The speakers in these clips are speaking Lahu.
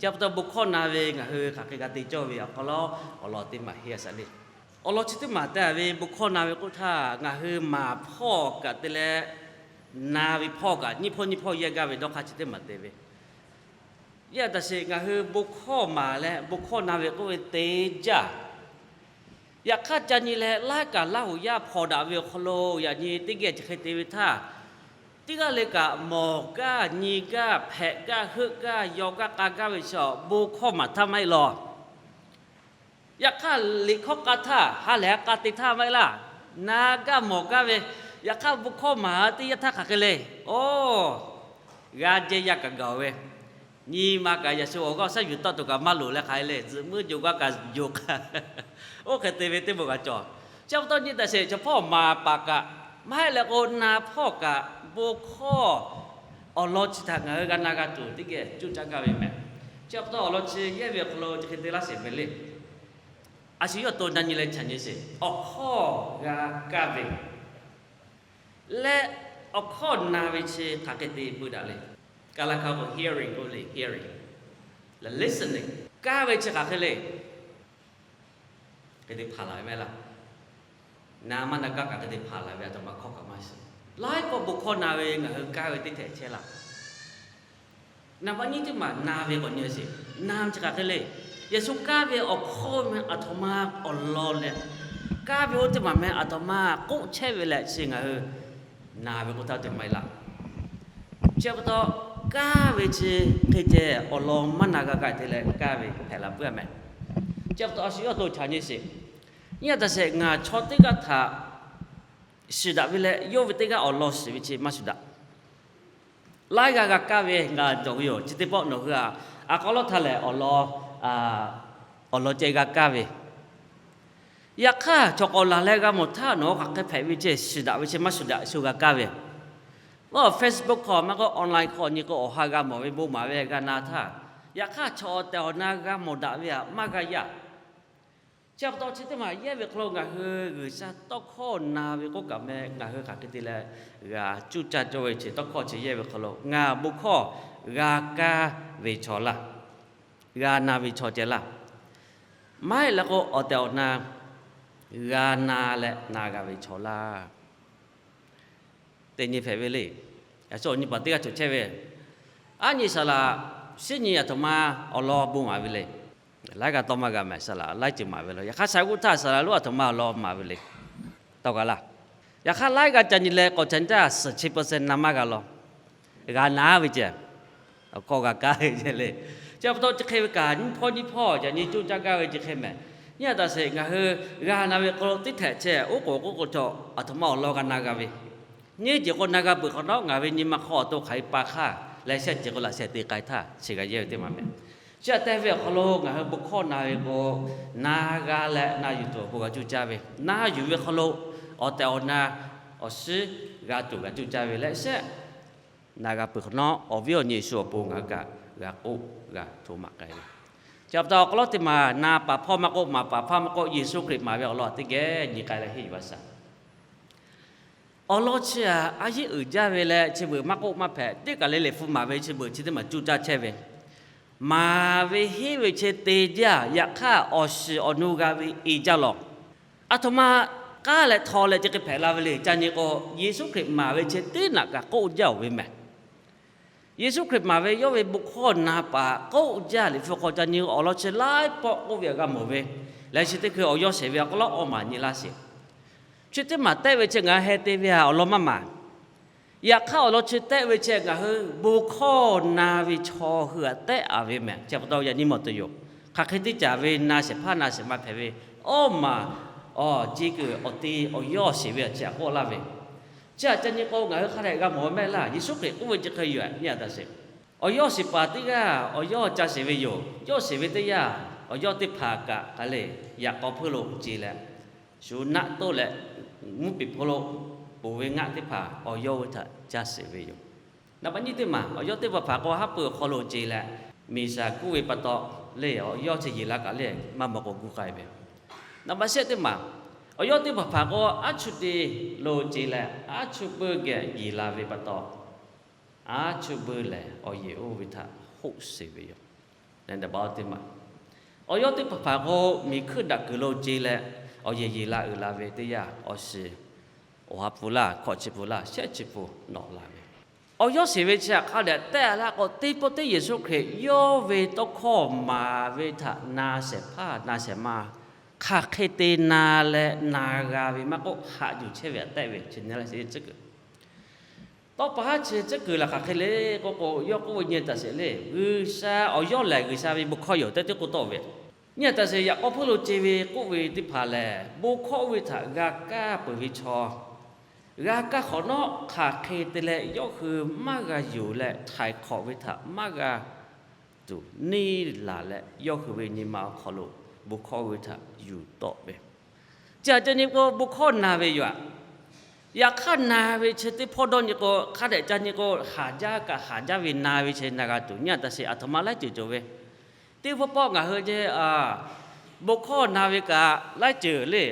Chi pa taw bon hkawˇ na ve ngaˬ hui hk'aˬ hk'e g'a te cawˇ ve awˬ hk'aw lo awˬ lawn teˇ maˬ henˇ a shaꞈ le. Awˬ lawn chi teˇ maˬ te ve bon hkawˇ na ve k'oˆ htaˇ, ngaˬ hui maˍ hpawˇ kaꞈ te leh na ve hpawˇ kaꞈ nyiˇ hpawˇ nyiˇ hpawˇ yehˇ gaˇ ve dawˇ hk'aˇ chi teˇ maˬ te ve. Yaˇ taˍ sheˍ ngaˬ hui bon hkawˇ maˍ leh bon hkawˇ na ve k'oˆ ve te jaˇ. Yaꞈ hk'aˇ ca nyi leh laiˉ kaꞈ Laˇ huˍ yaˇ hpawnˬ daꞈ ve awˬ hk'aw lo yaꞈ nyi teˇ geh chi hk'e te ve htaˇ, teˇ g'aˇ le kaꞈ mawˬ gaˇ, nyi gaˇ, hpehꞈ gaˇ, heuˆ gaˇ, yaw gaˇ, k'a gaˇ ve chaw bon hkawˇ maˍ htaˇ maˇ heˆ law. Yaꞈ hk'aˇ liꞈ hkawˇ k'a htaˇ ha lehˬ ha k'a te htaˇ maˇ heˆ laˇ. Na gaˇ mawˬ gaˇ ve, yaꞈ hk'aˇ bon hkawˇ maˍ teˇ yanˇ htaˇ hk'aˬ hk'e le. Oˇ, g'a jehˇ yaˇ kaꞈ gaˬ ve, nyi ma kaꞈ yaꞈ shu awˬ g'aˇ shaˉ yuˬ tawˆ tuˬ kaꞈ maˇ loˍ leh hk'aˬ hk'e le, tzuhꞈ muiˉ jo gaˇ kaꞈ jo hk'a, oˇ hk'e te ve teˇ bon g'a cawˬ. Chi pa taw nyi taˍ sheˍ, chaw hpawˇ maˍ paˍ kaꞈ maˇ heˆ leh k'o na hpawˇ kaꞈ bon hkawˇ awˬ lawn chi htaꞈ ngaˬ hui g'a na g'a tuˬ teˇ geh cuˇ caˇ gaˇ ve mehˬ. Chi pa taw awˬ lawn chi yehˇ ve awˬ hk'aw lo chi hk'e te laˇ sheˍ mehˍ le. A shu yawˇ to na nyi leh chaꞈ nyi sheˍ, awˬ hkawˇ g'a kaˇ ve leh awˬ hkawˇ na ve chi hk'aˬ hk'e te peu daꞈ le. Kaˍ laˇ hkaˇ k'o hearing k'oˆ le, hearing, listening. Kaˇ ve chi hk'aˬ hk'e le. Hk'e te hpanˍ la ve maˇ heˆ laˇ. Na maˇ na gaˇ kaꞈ hk'e te hpanˍ la ve, aˬ htoꞈ ma hkawˇ kaꞈ maˇ shiˍ. Laiˉ pawˆ bon hkawˇ na ve ngaˬ hui kaˇ ve teˇ htehꞈ chehˇ laˇ. Naˍ baˆ nyiˇ teˇ maˬ na ve k'awꞈ nyi sheˍ. Na ve chi hk'aˬ hk'e le. Yeˍsuˆ kaˇ ve awˬ hkawˇ meh aˬ htoꞈ ma awˬ lawn leh, kaˇ ve oˇ teˇ maˬ meh aˬ htoꞈ ma k'oˆ chehˇ ve leh chi ngaˬ hui na ve k'oˆ htaˇ teˇ maˬ e laˇ. Chi pa taw, kaˇ ve chi hk'e ceh awˬ lawn maˇ na g'a kaꞈ te leh kaˇ ve hpehꞈ la puiˉ a mehˍ. Chi pa taw a shu yawˇ to chaꞈ nyi sheˍ. Nyi a taꞈ sheˍ, ngaˬ chaw teˇ g'aˇ htaꞈ shiˍ daꞈ ve leh yawˇ ve teˇ g'aˇ awˬ lawn shiˍ ve chi maˇ shuˍ daꞈ. Laiˉ g'aˇ g'a kaˇ ve ngaˬ cawˬ ve yoˬ. Chi teˇ pawˆ nawˬ hui a, a k'aw lawˉ htaˇ lehˬ awˬ lawn, awˬ lawn ceh g'a kaˇ ve. Yaꞈ hk'aˇ chaw k'awꞈ laˬ leh g'a mawˬ htaˇ nawˬ hk'aˬ hk'e hpehꞈ ve ceh shiˍ daꞈ ve chi maˇ shuˍ daꞈ shu g'a kaˇ ve. Oˇ Facebook hk'aw maˇ k'oˆ online hk'aw nyi k'o awˬ ha g'a mawˬ ve bon maˍ ve g'a na htaˇ, yaꞈ hk'aˇ chaw awˬ tehˬ awˬ na g'a mawˬ daꞈ ve htaꞈ maˇ g'a yaˇ. Chi pa taw chi teˇ maˬ yehˇ ve hk'aw lo ngaˬ hui G'uiˬsha tawˇ hkawˇ na ve k'oˆ kaꞈ meh ngaˬ hui hk'aˬ hk'e te leh g'a cuˇ caˇ cawˇ ve chi tawˇ hkawˇ chi yehˇ ve hk'aw lo ngaˬ bon hkawˇ g'a kaˇ ve chaw laˇ, g'a na ve chaw ceh laˇ. Maˇ heˆ leh k'o awˬ tehˬ awˬ na g'a na leh na g'a ve chaw laˇ. Teˇ nyi hpehꞈ ve le. Yaꞈ shu awˬ nyi paˍ teˇ g'aˇ cawˬ chehˇ ve, aˉ nyi saˍ laꞈ shiˉ nyi aˬ htoꞈ ma awˬ lawn bon maˍ ve le. Laiˉ g'aˇ tawˇ maˇ g'a mehˍ, saˍ laꞈ laiˉ ceuˬ maˍ ve le. Yaꞈ hk'aˇ sha g'uˇ htaˇ saˍ laꞈ lonˉ aˬ htoꞈ ma awˬ lawn maˍ ve le. Tawˇ g'a laˇ. Yaꞈ hk'aˇ laiˉ g'aˇ ca nyi leh k'awꞈ ca nyi htaˇ suhˍ chi percent na maˇ g'a law. G'a na ve ceh, awˬ hkawˇ g'a kaˇ ve ceh le. Chi pa taw chi hk'e ve kaꞈ nyiˇ hpawˇ nyiˇ hpawˇ yaꞈ nyi cuˇ caˇ gaˇ ve chi hk'e mehˍ. Nyi a taꞈ sheˍ, ngaˬ hui g'a na ve hk'aw lo teˇ htehꞈ chehˇ oˉ k'oˍ k'oˆ k'o chaw aˬ htoꞈ ma awˬ lawn g'a na g'a ve, nyiˇ ceuˬ k'o na g'a peuˬ hk'awꞈ nawˉ ngaˬ ve nyi ma hk'aw awˬ to hk'aˬ hk'e pa hk'aˇ leh shehˆ ceuˬ k'o laꞈ sheh te k'ai htaˇ chi g'a yehˇ ve teˇ maˬ mehˍ. Chi aꞈ tehˇ ve awˬ hk'aw lo ngaˬ hui bon hkawˇ na ve k'o, na g'a leh na yuˬ tuˬ awˬ pon g'a cuˇ caˇ ve, na yuˬ ve hk'aw lo awˬ tehˬ awˬ na awˬ shiˉ g'a tuˬ g'a cuˇ caˇ ve leh shehˆ na g'a peuˬ hk'awꞈ nawˉ, awˬ viˉ awˬ nyi Yeˍsuˆ awˬ pon ngaˬ hui kaꞈ g'a k'oˆ g'a hto maˍ k'ai ve. Chi pa taw awˬ hk'aw lo teˇ maˬ na paˍ hpawˇ maˇ k'oˆ, maˍ paˍ hpawˇ maˇ k'oˆ, Yeˍsuˆ Hkriꞈ maˍ ve awˬ lawn teˇ geh nyi k'ai leh henˇ yuˬ a shaˍ. Awˬ lawn chi aꞈ a yeˉ uiˍ jaˇ ve leh chi beuꞈ maˇ k'oˆ maˇ hpehꞈ teˇ kaˬ le lehˬ hpu maˍ ve chi beuꞈ chi teˇ maˬ cuˇ caˇ chehˇ ve, maˍ ve henˇ ve chi te jaˇ. Yaꞈ hk'aˇ awˬ shiˍ awˬ nu g'a ve e jaˇ lawˬ. Aˬ htoꞈ ma k'aˉ leh htaw leh chi hk'e hpehꞈ la ve le. Ca nyi k'o, Yeˍsuˆ Hkriꞈ maˍ ve chi teˇ naꞈ kaꞈ k'oˆ jaˇ oˬ ve mehˍ. Yeˍsuˆ Hkriꞈ maˍ ve yawˇ ve bon hkawˇ na paˍ k'oˆ jaˇ. Liꞈ hpu hk'aw ca nyi awˬ lawn chi laiˉ pawˆ k'oˆ ve g'a mawˬ ve, leh chi teˇ hkui awˬ yawˇ sheˍ ve awˬ hk'aw lo awˬ maˍ nyi laˇ sheˍ. Chi teˇ maˬ tehˆ ve chi ngaˬ hui heh te ve htaꞈ awˬ lawn maˇ maˍ. Yaꞈ hk'aˇ awˬ lawn chi tehˆ ve chi ngaˬ hui bon hkawˇ na ve chaw hui htaꞈ tehˆ a ve mehˍ. Chi pa taw yaꞈ nyi mawˬ tuˬ yoˬ. Hk'aˬ hk'e teˇ caˍ ve na shehˍ hpaˇ na shehˍ ma hpehꞈ ve, awˬ maˍ awˬ ceˇ kuiˬ awˬ te awˬ yawˇ sheˍ ve chi htaꞈ k'oˆ laˇ ve. Chi htaꞈ ca nyi k'o, ngaˬ hui hk'a dehꞈ g'a mawˬ ve maˇ heˆ laˇ. Yeˍsuˆ Hkriꞈ k'oˆ ve chi hk'e yoˬ nyi a taꞈ sheˍ. Awˬ yawˇ shiˍ paˍ teˇ g'aˇ awˬ yawˇ ca sheˍ ve yoˬ. Yawˇ sheˍ ve teˇ yanˇ, awˬ yawˇ teˇ hpaˍ kaꞈ hk'a le, yaꞈ k'aw hpeuˇ lo ce leh, shu naˆ toˆ leh, mvuhˇ peˍ hpeuˇ lo ponˬ ve ngaˆ teˇ hpaˍ awˬ yawˇ ve htaꞈ ca sheˍ ve yoˬ. Naˍ baˆ nyiˇ teˇ maˬ, awˬ yawˇ teˇ hpaˍ hpaˍ k'o haˉ pui awˬ hk'aw lo ce leh, Meˍsaˍ kuˇ ve pa taw le, awˬ yawˇ chi yeˬ la kaꞈ le, maˇ maw k'o gu k'ai ve. Naˍ baˆ shehˆ teˇ maˬ, awˬ yawˇ teˇ hpaˍ hpaˍ k'o aˉ chuˇ te lo ce leh, aˉ chuˇ buiˇ geh yeˬ la ve pa taw, aˉ chuˇ buiˇ lehˬ awˬ yeˬ oˇ ve htaꞈ hoˆ sheˍ ve yoˬ. Teˇ maˬ, awˬ yawˇ teˇ hpaˍ hpaˍ k'o, miˬ hkuiˇ daꞈ kuiˬ lo ce leh, awˬ yehˬ yeˬ la uiˍ la ve teˇ yanˇ, awˬ shiˍ awˬ ha hpu laˇ, hkawꞈ chi hpu laˇ, shehˆ chi hpu nawꞈ la ve. Awˬ yawˇ shiˍ ve chi htaꞈ hk'a dehꞈ tehˆ laˇ k'o, teˇ pawˆ teˇ Yeˍsuˆ Hkriꞈ yawˇ ve tawˇ hkawˇ maˍ ve htaꞈ na shehˍ hpaˇ na shehˍ ma hk'aˬ hk'e te na leh na g'a ve maˇ k'oˆ, haꞈ yuˬ chehˇ ve htaꞈ tehˆ ve chi nyi la sheˍ tcuhˉ kuiˬ. Tawˇ pa haˉ chi tcuhˉ kuiˬ laˬ hk'aˬ hk'e le k'oˆ k'o, yawˇ k'oˆ ve nyi taˍ sheˍ le, G'uiˬsha, awˬ yawˇ lehˬ G'uiˬsha ve bon hkawˇ yoˬ tehꞈ teˇ k'oˆ tawˆ ve. Nyi taˍ sheˍ, yaꞈ k'aw hpfuhˇ lo ce ve k'oˆ ve teˇ hpaˍ lehˬ, bon hkawˇ oˇ ve htaꞈ g'a kaˇ peuˬ ve chaw, g'a kaˇ hk'awꞈ nawˉ hk'aˬ hk'e te leh yawˇ hui maˇ g'a yonˍ leh htaiˍ hk'awꞈ ve htaꞈ maˇ g'a tuˬ neˇ laˬ leh, yawˇ hui ve nyi ma awˬ hk'aw lo bon hkawˇ oˇ ve htaꞈ yuˬ tawˆ ve. Chi htaꞈ ca nyi k'o, bon hkawˇ na ve yoˬ aꞈ. Yaꞈ hk'aˇ na ve chi teˇ hpawˇ dawˇ nyi k'o, hk'a dehꞈ ca nyi k'o, haˍ jaˇ kaꞈ haˍ jaˇ ve na ve chi na g'a tuˬ nyi taˍ sheˍ, aˬ htoꞈ ma laiˉ ceuˬ cawˬ ve. Teˇ pawˆ pawˆ ngaˬ hui ce, bon hkawˇ na ve kaꞈ laiˉ ceuˬ le,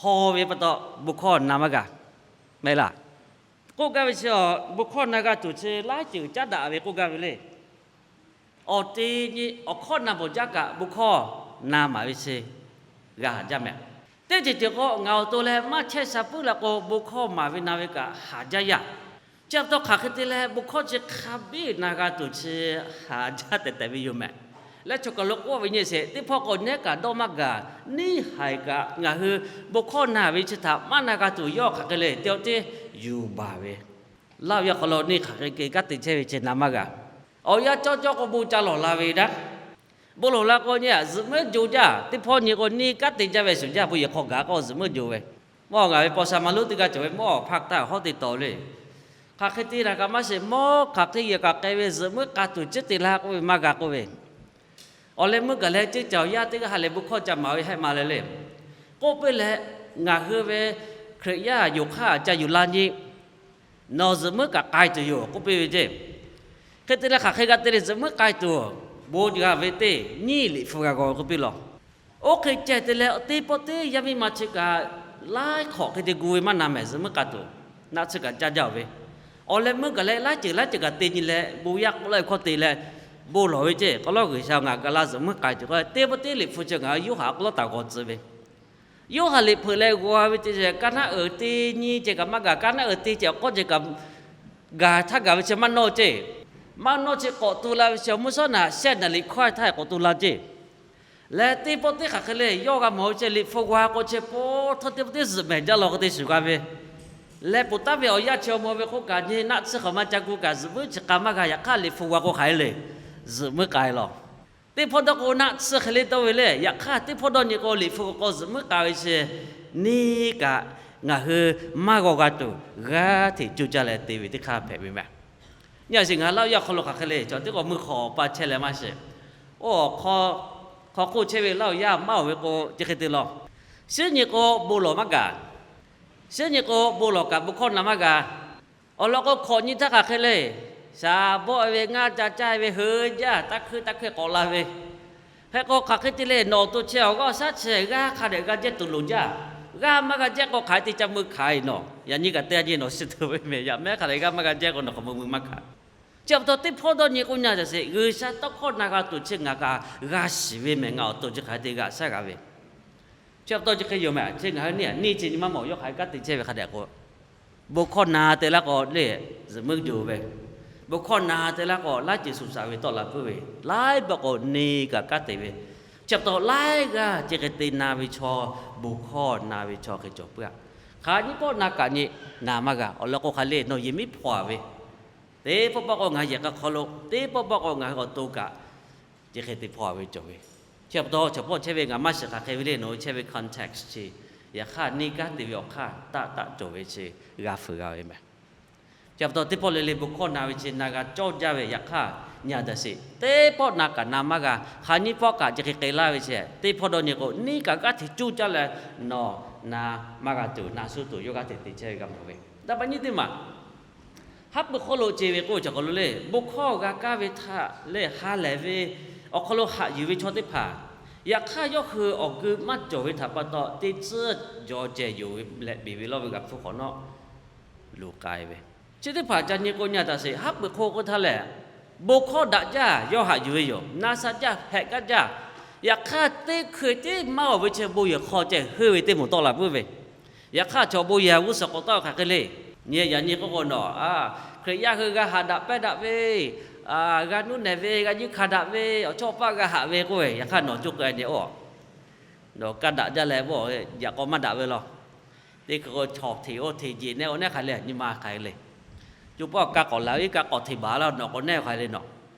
haw ve pa taw bon hkawˇ na maˇ g'a, mehˍ laˇ. K'oˆ gaˇ ve chi, bon hkawˇ na g'a tuˬ chi laiˉ ceuˬ caˉ daꞈ ve k'oˆ gaˇ ve le. Awˬ te nyi awˬ hkawˇ na bawˬ jaˇ kaꞈ, bon hkawˇ na maˍ ve chi g'a haˍ jaˇ mehˍ. Teˇ ceuˬ ceuˬ k'o, ngaˬ awˬ to leh maˇ chehˇ sha puiˉ la k'o, bon hkawˇ maˍ ve na ve kaꞈ haˍ jaˇ yaˇ. Chi pa taw hk'aˬ hk'e te leh bon hkawˇ chi hk'a biˇ na g'a tuˬ chi haˍ jaˇ tehꞈ tehꞈ ve yoˬ mehˍ. Leh choˬ kaˬ lo k'oˆ ve nyi sheˍ, teˇ hpawˇ k'o nehˉ kaꞈ dawˇ maˇ gaˬ, neˇ haiˬ kaꞈ ngaˬ hui bon hkawˇ na ve chi htaꞈ maˇ na g'a tuˬ yawˇ hk'aˬ hk'e le te awˬ teˇ yuˬ baˬ ve. Laˇ ve yaˇ hk'aw lo neˇ hk'aˬ hk'e kanˉ te chehˇ ve chi na maˇ g'a. Awˬ yanˇ cawˇ cawˇ k'o bon ca lawˬ la ve daꞈ. Bon lawˬ la k'o nyi aꞈ zuhꞈ meuˉ jo jaˇ, teˇ hpawˇ nyi k'o neˇ kanˉ te jaˇ ve shuˍ jaˇ, bon yehˬ hk'aw gaˬ k'o zuhꞈ meuˉ jo ve. Mawˇ ngaˬ ve paw sha ma lonˉ teˇ g'aˇ cawˬ ve mawˇ hpaˇ taˇ hawˉ te tawˍ le. Hk'aˬ hk'e te laˬ kaꞈ maˇ sheˍ, mawˇ hk'aˬ hk'e yehˬ kaꞈ k'ai ve zuhꞈ meuˉ k'a tuˬ ciˉ te laˇ k'oˆ ve maˇ g'a k'oˆ ve. Awˬ leh meuˇ gaˬ leh ceˇ ca awˬ yaˇ teˇ g'aˇ ha lehˬ bon hkawˇ ca maˍ ve hehˆ ma leh le. K'oˆ piˇ leh, ngaˬ hui ve Hkriꞈ yaˇ yonˍ hk'aˇ ca yuˬ la nyi. Nawˬ zuhꞈ meuˉ kaꞈ k'ai tuˬ yoˬ k'oˆ piˇ ve ceˇ. Hk'e te leh hk'aˬ hk'e g'a te leh zuhꞈ meuˉ k'ai tuˬ, bon g'a ve teˇ nyiˇ liꞈ hpu g'a g'aw k'oˆ piˇ law. Oˇ hk'e ceh te leh teˇ pawˆ teˇ yaˇ miˇ ma chi kaꞈ laiˉ hk'awꞈ hk'e te gu ve maˇ na mehˍ, zuhꞈ meuˉ k'a tuˬ naˆ tsuhˇ kaꞈ caˇ jaˇ ve. Awˬ leh meuˇ gaˬ leh laiˉ ceuˬ laiˉ ceuˬ kaꞈ te nyi leh bon yaˇ k'oˆ laˇ ve hkawˇ te leh bon lawˬ ve ceˇ. K'aw lawˉ G'uiˬsha ngaˬ ga laˇ zuhꞈ meuˉ k'ai tuˬ k'o, teˇ pawˆ teˇ liꞈ hpu chi ngaˬ hui Yoˇhanˬ k'aw lawˉ taˍ g'aw tcuh ve. Yoˇhanˬ liꞈ hpeuꞈ leh g'aw ve teˇ ceuˬ, kaˇ naˆ uiˍ teˇ nyi ceh kaꞈ maˇ gaˬ, kaˇ naˆ uiˍ teˇ ceh awˬ k'awˇ ceh kaꞈ gaˬ htaˇ gaˬ ve chi maˇ nawˇ ceˇ. Maˇ nawˇ chi k'awꞈ tu la ve chi awˬ mvuhˇ shawˉ naꞈ shehˆ naˍ liꞈ hkawehˇ htaˇ k'awꞈ tu la ceˇ. Leh teˇ pawˆ teˇ hk'aˬ hk'e le yawˇ g'a mawˬ ve chi liꞈ hpu g'aw k'o chi pa htawˇ teˇ pawˆ teˇ zuhꞈ mehˍ jaˇ law k'o te shuˍ g'a ve. Leh poˬ taˍ ve awˬ yaˇ chi awˬ mawˬ ve hk'oˆ kaꞈ nyi naˆ tsuhˇ hk'awꞈ maˇ ca gu kaꞈ zuhꞈ meuˉ chi k'a maˇ g'a, yaꞈ hk'aˇ liꞈ hpu g'aw k'o hk'aˬ hk'e le zuhꞈ meuˉ k'ai law. Teˇ hpawˇ dawˇ k'o naˆ tsuhˇ hk'e le tawˇ ve le, yaꞈ hk'aˇ teˇ hpawˇ dawˇ nyi k'o liꞈ hpu k'awꞈ k'aw zuhꞈ meuˉ k'ai ve chi neˇ kaꞈ ngaˬ hui maˇ g'aw g'a tuˬ g'aˇ hteꞈ cuˇ caˇ leh te ve teˇ hk'aˇ hpehꞈ ve mehˍ. Nyi a shiˍ ngaˬ hui Laˇ huˍ yaˇ hk'aw lo hk'aˬ hk'e le cawˬ teˇ k'o meuˇ hk'aw pa chehˇ leh maˇ shiˍ. Oˇ awˬ hk'aw hk'aw hk'oˆ chehˇ ve Laˇ huˍ yaˇ maˇ oˬ ve k'o, chi hk'e te law. Shinˉ nyi k'o bon lawˬ maˇ gaˬ. Shinˉ nyi k'o bon lawˬ kaꞈ bon hkawˇ na maˇ g'a. Awˬ lawn k'o hkawꞈ nyi htaˇ hk'aˬ hk'e le, shaˍ bawˆ ve ngaˇ ca caˇ ve heuˆ jaˇ, taˇ hkuiˇ taˇ hkuiˇ k'awꞈ la ve. Hk'e k'o hk'aˬ hk'e te le, nawˬ awˬ to chehˇ awˬ g'aˇ awˬ shaˉ chehˇ g'aˇ hk'a dehꞈ g'a jehˇ tuˬ loˍ jaˇ. G'aˇ maˇ g'a jehˇ k'o hk'aˬ hk'e te ca meuˇ hkanˍ e nawˬ. Yaꞈ nyi kaꞈ te a nyi nawˬ shiˍ tuˬ ve mehˍ, yaꞈ mehˉ hk'a dehꞈ g'aˇ maˇ g'a jehˇ k'o nawˬ k'awꞈ meuˇ meuˇ maˇ hkanˍ. Chi pa taw teˇ hpawˇ dawˇ nyi k'o nyi a ca sheˍ, G'uiˬsha tawˇ hkawˇ na g'a tuˬ chi ngaˬ kaꞈ g'a shiˍ ve mehˍ, ngaˬ awˬ to chi hk'aˬ hk'e te g'aꞈ shaˉ g'a ve. Chi pa taw chi hk'e yoˬ mehˍ, chi ngaˬ hui neˇ a neˇ chi nyi maˇ mawˬ yawˇ hk'aˬ hk'e kanˉ te chehˇ ve hk'a dehꞈ k'o, bon hkawˇ na te laˇ k'o le, zuhꞈ meuˉ jo ve. Bon hkawˇ na te laˇ k'o laiˉ ceuˬ shuˍ shaˍ ve tawˆ la puiˉ ve, laiˉ baˆ k'o neˇ kaꞈ kanˉ te ve. Chi pa taw laiˉ g'aˇ chi hk'e te na ve chaw, bon hkawˇ na ve chaw hk'e cawˬ puiˉ a. Hk'aˬ nyiˇ pawˆ na kaꞈ nyi na maˇ g'a. Awˬ lawn k'o hk'aˬ le nawˬ yehˬ miˉ hpaw a ve, teˇ pawˆ pawˆ k'o ngaˬ hui yehˬ k'a hk'aw lo, teˇ pawˆ pawˆ k'o ngaˬ hui awˬ to kaꞈ chi hk'e te hpaw a ve cawˬ ve. Chi pa taw chaw pawˆ chehˇ ve ngaˬ maˇ shiˍ hk'aˬ hk'e ve le, nawˬ hui chehˇ ve context chi, yaꞈ hk'aˇ neˇ kanˉ te ve awˬ hk'aˇ taˆ taˆ cawˬ ve chi g'a fuiˍ g'a ve mehˍ. Chi pa taw teˇ pawˆ le le bon hkawˇ na ve chi na g'a cawˇ jaˇ ve, yaꞈ hk'aˇ nyi a ca sheˍ, teˇ pawˆ na kaꞈ na maˇ g'a. Hk'aˬ nyiˇ pawˆ kaꞈ chi hk'e k'ai laˇ ve chi, teˇ hpawˇ dawˇ nyi k'o neˇ kaꞈ g'aˇ hteꞈ cuˇ caˇ leh nawˬ na maˇ g'a tuˬ, na shuˉ tuˬ yawˇ g'aˇ hteꞈ te chehˇ ve g'a mawˬ ve. Daꞈ pa nyi teˇ maˬ haˉ pui hk'oˆ lo ce ve k'oˆ ve chaw hk'aw lo le, bon hkawˇ g'a kaˇ ve htaꞈ lehˬ ha lehˬ ve awˬ hk'aw lo haꞈ yuˬ ve chaw teˇ hpaˍ, yaꞈ hk'aˇ yawˇ hui awˬ geu maˇ cawˬ ve htaꞈ pa taw teˇ tcuhˉ jaw ceh yonˍ ve leh beˬ ve lawˇ ve g'a hpfuhˇ hk'awꞈ nawˉ luˬ k'ai ve. Chi teˇ hpaˍ ca nyi k'o nyi a taˍ sheˍ, haˉ pui hk'oˆ k'oˆ htaˇ lehˬ, Bon hkawˇ daꞈ jaˇ yawˇ haꞈ yuˬ ve yoˬ. Na sha jaˇ hpehꞈ gaˇ jaˇ. Yaꞈ hk'aˇ, teˇ hkui tiˉ maˇ awˬ ve chi bon yehˬ hk'aw ceh heuˆ ve teˇ moˍ tawˆ la puiˉ ve. Yaꞈ hk'aˇ, chaw bon yehˬ g'uˇ suhˍ k'awꞈ tawˆ hk'aˬ hk'e le. Nyi yaꞈ nyi k'oˆ k'o nawˬ, Hkriꞈ yaˇ hui g'a haꞈ daꞈ pehˇ daꞈ ve, g'a nuˇ nehˬ ve, g'a nyiˇ hkanˍ daꞈ ve, awˬ chawˇ awˬ paˆ g'a haꞈ ve k'oˆ ve, yaꞈ hk'aˇ nawˬ coˇ k'ai nyi oˬ. Nawˬ kaˇ daꞈ jaˇ leh, yaꞈ k'aw maˇ daꞈ ve law. Teˇ hkui k'o chaw hteꞈ oˇ hteꞈ jeˬ nehˇ oˇ nehˇ hk'aˬ le, nyi ma hk'aˬ le. Co paˆ kaˇ k'awꞈ laˬ ve, kaˇ k'awꞈ hteꞈ baˬ laˇ, nawˬ k'awꞈ nehˇ hk'aˬ le nawˬ.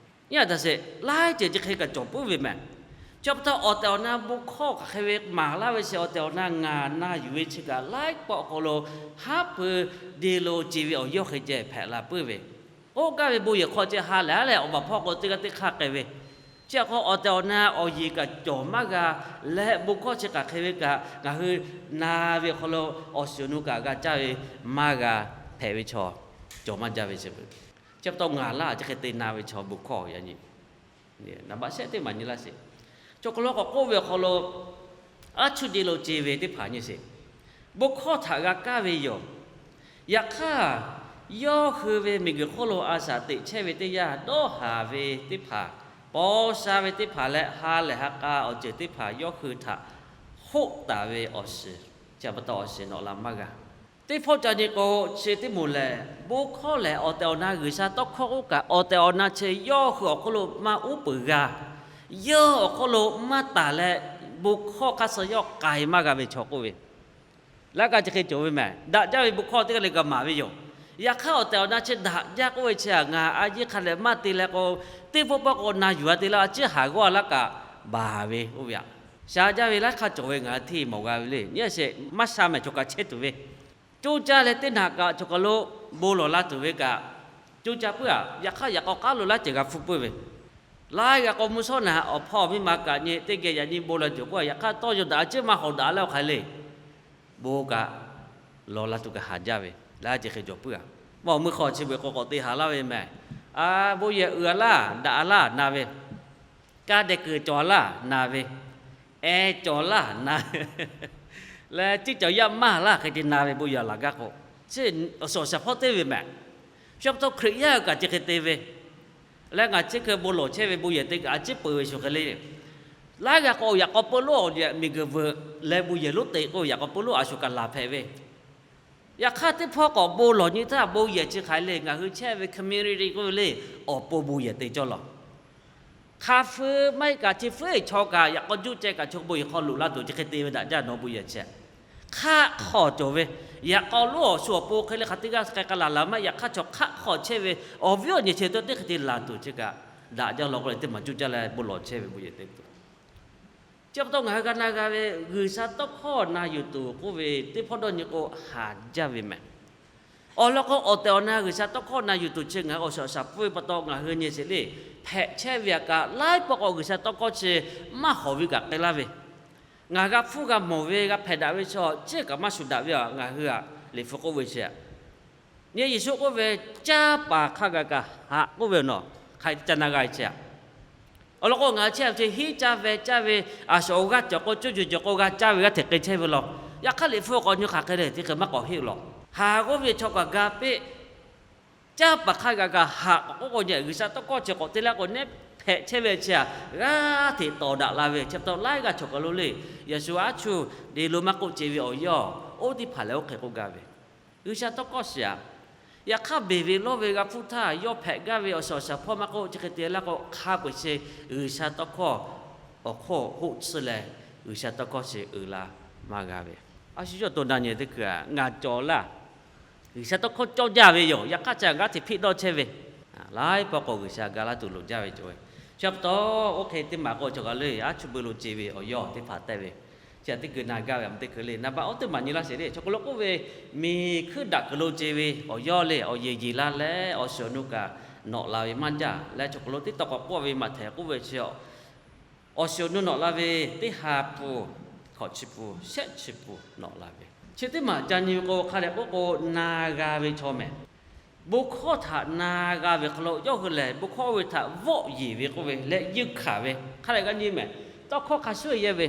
Nyi a daꞈ sheˍ, laiˉ ceuˬ chi hk'e kaꞈ cawˬ puiˉ ve mehˬ. Chi pa taw awˬ tehˬ awˬ na bon hkawˇ hk'aˬ hk'e ve maˍ laˇ ve sheˍ, awˬ tehˬ awˬ na ngaˬ na yuˬ ve chi kaꞈ laiˉ pawˆ awˬ hk'aw lo haˉ pui de lo ce ve awˬ yawˇ hk'e ceh hpehꞈ la puiˉ ve. Oˇ gaˇ ve bon yehˬ hk'aw ceh ha lehˬ a leh awˬ baˬ hpawˇ k'o teˇ g'aˇ teˇ hk'aˇ k'ai ve. Chi hk'aw awˬ tehˬ awˬ na awˬ yeˬ kaꞈ cawˬ maˇ g'a leh, bon hkawˇ chi hk'aˬ hk'e ve kaꞈ ngaˬ hui na ve awˬ hk'aw lo awˬ shiˍ awˬ nu kaꞈ g'a caˇ ve maˇ g'a hpehꞈ ve chaw cawˬ maˇ jaˇ ve chi. Chi pa taw ngaˬ laˇ chi hk'e te na ve chaw bon hkawˇ yaꞈ nyi naˍ baˆ shehˆ teˇ maˬ nyi laˇ sheˍ. Chaw hk'aw lo k'awꞈ k'oˆ ve awˬ hk'aw lo aˉ chuˇ de lo ce ve teˇ hpaˍ nyi sheˍ. Bon hkawˇ htaꞈ g'a kaˇ ve yoˬ. Yaꞈ hk'aˇ, yawˇ hui ve miˬguiˬ hk'oˆ lo a shaꞈ teꞈ chehˇ ve teˇ yanˇ, dawˇ haˍ ve teˇ hpaˍ, paw sha ve teˇ hpaˍ leh ha lehˬ ha k'a awˬ ceuˬ teˇ hpaˍ yawˇ hui htaꞈ hoˆ taˍ ve awˬ shiˍ, chi pa taw awˬ shiˍ nawꞈ la maˇ g'a. Teˇ hpawˇ ca nyi k'o, chi teˇ moˍ lehˬ bon hkawˇ lehˬ awˬ tehˬ awˬ na G'uiˬsha tawˇ hkawˇ k'oˆ kaꞈ, awˬ tehˬ awˬ na chi yawˇ hui awˬ hk'oˆ lo maˇ uˉ peunˍ g'a. Yawˇ awˬ hk'oˆ lo maˇ taˍ leh, bon hkawˇ hk'aˇ suh yawˇ k'ai maˇ g'a ve chaw k'oˆ ve, laˇ kaꞈ chi hk'e cawˬ ve mehˬ. Daꞈ jaˇ ve bon hkawˇ teˇ g'aˇ le g'a maˍ ve yoˬ. Yaꞈ hk'aˇ, awˬ tehˬ awˬ na chi daꞈ jaˇ k'oˆ ve chi htaꞈ ngaˬ a yeˇ hk'a lehˬ maˇ te leh k'o, teˇ pawˆ pawˆ k'o na yuˬ a te laˇ, a ciˉ haˍ g'awˇ a laˇ kaꞈ baˬ ve k'oˆ ve aꞈ. Sha jaˇ ve laiˉ hk'aˇ cawˬ ve ngaˬ hui hteˇ mawˬ g'a ve le. Nyi a sheˍ, maˇ sha mehˬ chaw kaꞈ chehˇ tuˬ ve, coˇ caˇ leh teˇ naꞈ kaꞈ chaw hk'aw lo bon lawˬ la tuˬ ve kaꞈ, coˇ caˇ puiˉ aꞈ. Yaꞈ hk'aˇ, yaꞈ k'aw k'aˉ lo laˇ ceuˬ g'a hpfuhˇ puiˉ ve, laiˉ g'a k'o mvuhˇ shawˉ naꞈ awˬ hpawˇ miˇ ma kaꞈ nyi teˇ geh yaꞈ nyi bon lawˬ tuˬ k'oˆ, yaꞈ hk'aˇ tawˇ yaw daꞈ a ciˉ maˇ hawˍ daꞈ leh oˇ hk'aˬ le, bon kaꞈ lawˬ la tuˬ kaꞈ haˍ jaˇ ve, laˇ ceuˬ hk'e cawˬ puiˉ aꞈ. Maˇ awˬ meuˇ hk'aw chi beuꞈ k'o k'awꞈ te haˍ laˇ ve mehˬ. Bon yehˬ uiˍ a laˇ daꞈ a laˇ na ve, kaˇ deh kuiˬ cawˬ a laˇ na ve, e cawˬ laˇ na ve, leh ciˉ cawˬ yaˇ maˇ laˇ hk'e te na ve bon yehˬ laˬ gaˇ k'o, chi awˬ suhˍ awˬ shaˍ hpawˇ teˇ ve mehˬ. Chi pa taw Hkriꞈ yaˇ kaꞈ chi hk'e te ve, leh ngaˬ chi hk'e bon lawˬ chehˇ ve bon yehˬ te kaꞈ a ciˉ peuˬ ve shuˍ hk'e le. Laiˉ g'a k'o yaꞈ k'aw peu loˉ awˬ miˬguiˬ veuꞈ leh bon yehˬ lonˉ te k'o, yaꞈ k'aw peu loˉ a shuˍ kaꞈ laˬ hpehꞈ ve. Yaꞈ hk'aˇ, teˇ hpawˇ k'awꞈ bon lawˬ nyi htaˇ bon yehˬ chi hk'aˬ hk'e le, ngaˬ hui chehˇ ve community k'oˆ ve le, awˬ pon bon yehˬ te cawˇ lawˬ. Hk'a hpui maˇ heˆ kaꞈ chi hpui chaw kaꞈ yaꞈ k'aw juˇ ceh kaꞈ chaw bon yehˬ hk'aw loꞈ la tuˬ chi hk'e te ve daꞈ jaˇ nawˬ bon yehˬ chi. Hk'aˆ hk'awꞈ cawˬ ve, yaꞈ k'aw lonˉ awˬ shu awˬ pon hk'e le hk'aˬ teˇ g'aˇ k'ai k'a laˬ laˬ maˇ, yaꞈ hk'aˇ chaw hk'aˆ hk'awꞈ chehˇ ve awˬ viˉ awˬ nyi chi teˇ hk'e te laˬ tuˬ chi kaꞈ daꞈ jaˇ lawˬ k'oˆ leh teˇ maˬ juˇ jaˇ leh bon lawˬ chehˇ ve bon yehˬ te tuˬ. Chi pa taw ngaˬ hui g'a na g'a ve G'uiˬsha tawˇ hkawˇ na yuˬ tuˬ k'oˆ ve teˇ hpawˇ dawˇ nyi k'o haˍ jaˇ ve mehˬ. Awˬ lawn k'o, awˬ tehˬ awˬ na G'uiˬsha tawˇ hkawˇ na yuˬ tuˬ chi ngaˬ hui awˬ suhˍ awˬ shaˍ pfuhˇ ve pa taw ngaˬ hui nyi sheˍ le, hpehꞈ chehˇ ve aꞈ kaꞈ laiˉ pawˆ k'o G'uiˬsha tawˇ hkawˇ chi maˇ hawˍ ve kaꞈ k'ai laˇ ve, ngaˬ g'a hpfuhˇ g'a mawˬ ve g'a hpehꞈ daꞈ ve chaw cehˇ kaꞈ maˇ shuˍ daꞈ ve aꞈ ngaˬ hui aꞈ Liꞈ hpu k'oˆ ve chi aꞈ. Nyi Yeˍsuˆ k'oˆ ve, caˇ paˍ hk'a gaˬ kaꞈ haꞈ k'oˆ ve nawˬ hk'aˬ hk'e ca na g'a chi aꞈ. Awˬ lawn k'o, ngaˬ hui chehˇ ve chi hiˉ caˇ ve caˇ ve, a shuˍ awˬ g'aˇ cawˬ k'o, cuˇ yuˬ cawˬ k'o g'a caˇ ve g'aˇ hteꞈ k'ai chehˇ ve law. Yaꞈ hk'aˇ Liꞈ hpu k'awꞈ nyi hk'aˬ hk'e le, teˇ hk'e maˇ k'awꞈ heˆ lawˬ. Haˍ k'oˆ ve chaw kaꞈ ga peˆ. Caˇ paˍ hk'a gaˬ kaꞈ haꞈ k'awꞈ k'oˆ k'o, nyi G'uiˬsha tawˇ hkawˇ chi k'awꞈ te laˇ k'o, neˇ hpehꞈ chehˇ ve chi aꞈ g'aˇ hteꞈ tawˍ daꞈ la ve. Chi pa taw laiˉ g'aˇ chaw kaꞈ lo le, Yeˍsuˆ aˉ chuˇ de lo maˇ k'oˆ ce ve awˬ yawˇ oˇ teˇ hpaˍ lehˬ oˇ hk'e k'oˆ gaˇ ve, G'uiˬsha tawˇ hkawˇ shiˍ aꞈ. Yaꞈ hk'aˇ, beˬ ve lawˇ ve g'a hpfuhˇ htaˇ, yawˇ hpehꞈ gaˇ ve awˬ suhˍ awˬ shaˍ hpawˇ maˇ k'oˆ, chi hk'e te laˇ k'o, hk'a peu-eˬ chi G'uiˬsha tawˇ hkawˇ awˬ hk'oˆ hoˆ tsuhˇ leh, G'uiˬsha tawˇ hkawˇ chi uiˍ la maˇ g'a ve. A shu yawˇ to na nyi teˇ hkui aꞈ, ngaˬ cawˬ laˇ. G'uiˬsha tawˇ hkawˇ cawˇ jaˇ ve yoˬ. Yaꞈ hk'aˇ, chi g'aˇ hteꞈ hpiˆ dawˇ chehˇ ve, laiˉ pawˆ k'o G'uiˬsha ga laˇ tuˬ loˍ jaˇ ve cawˬ ve. Chi pa taw, oˇ hk'e teˇ maˬ k'o chaw kaꞈ le, aˉ chuˇ beu lo ce ve awˬ yawˇ teˇ hpaˍ tehꞈ ve, chi aꞈ teˇ hkui na gaˇ ve aꞈ teˇ hkui le. Naˍ baꞈ oˉ teˇ maˬ nyi laˇ sheˍ le. Chaw hk'aw lo k'oˆ ve, miˬ hkuiˇ daꞈ kuiˬ lo ce ve awˬ yawˇ le, awˬ yeˬ yeˬ la leh awˬ shiˍ awˬ nu kaꞈ nawꞈ la ve maˇ jaˇ leh, chaw hk'aw lo teˇ taw k'awꞈ k'oˆ ve maꞈ htehˍ k'oˆ ve chi awˬ shiˍ awˬ nu nawꞈ la ve teˇ ha pun, hkawꞈ chi pun, shehˆ chi pun nawꞈ la ve. Chi teˇ maˬ ca nyi ve k'o, hk'a dehꞈ k'oˆ k'o na g'a ve chaw mehˬ. Bon hkawˇ htaꞈ na g'a ve hk'aw lo yawˇ hui lehˬ, bon hkawˇ oˇ ve htaꞈ vawˆ yeˬ ve k'oˆ ve leh yeunˇ hkanˍ ve hk'a dehꞈ g'a nyi mehˬ. Tawˇ hkawˇ hk'a shuˉ e yehˇ ve,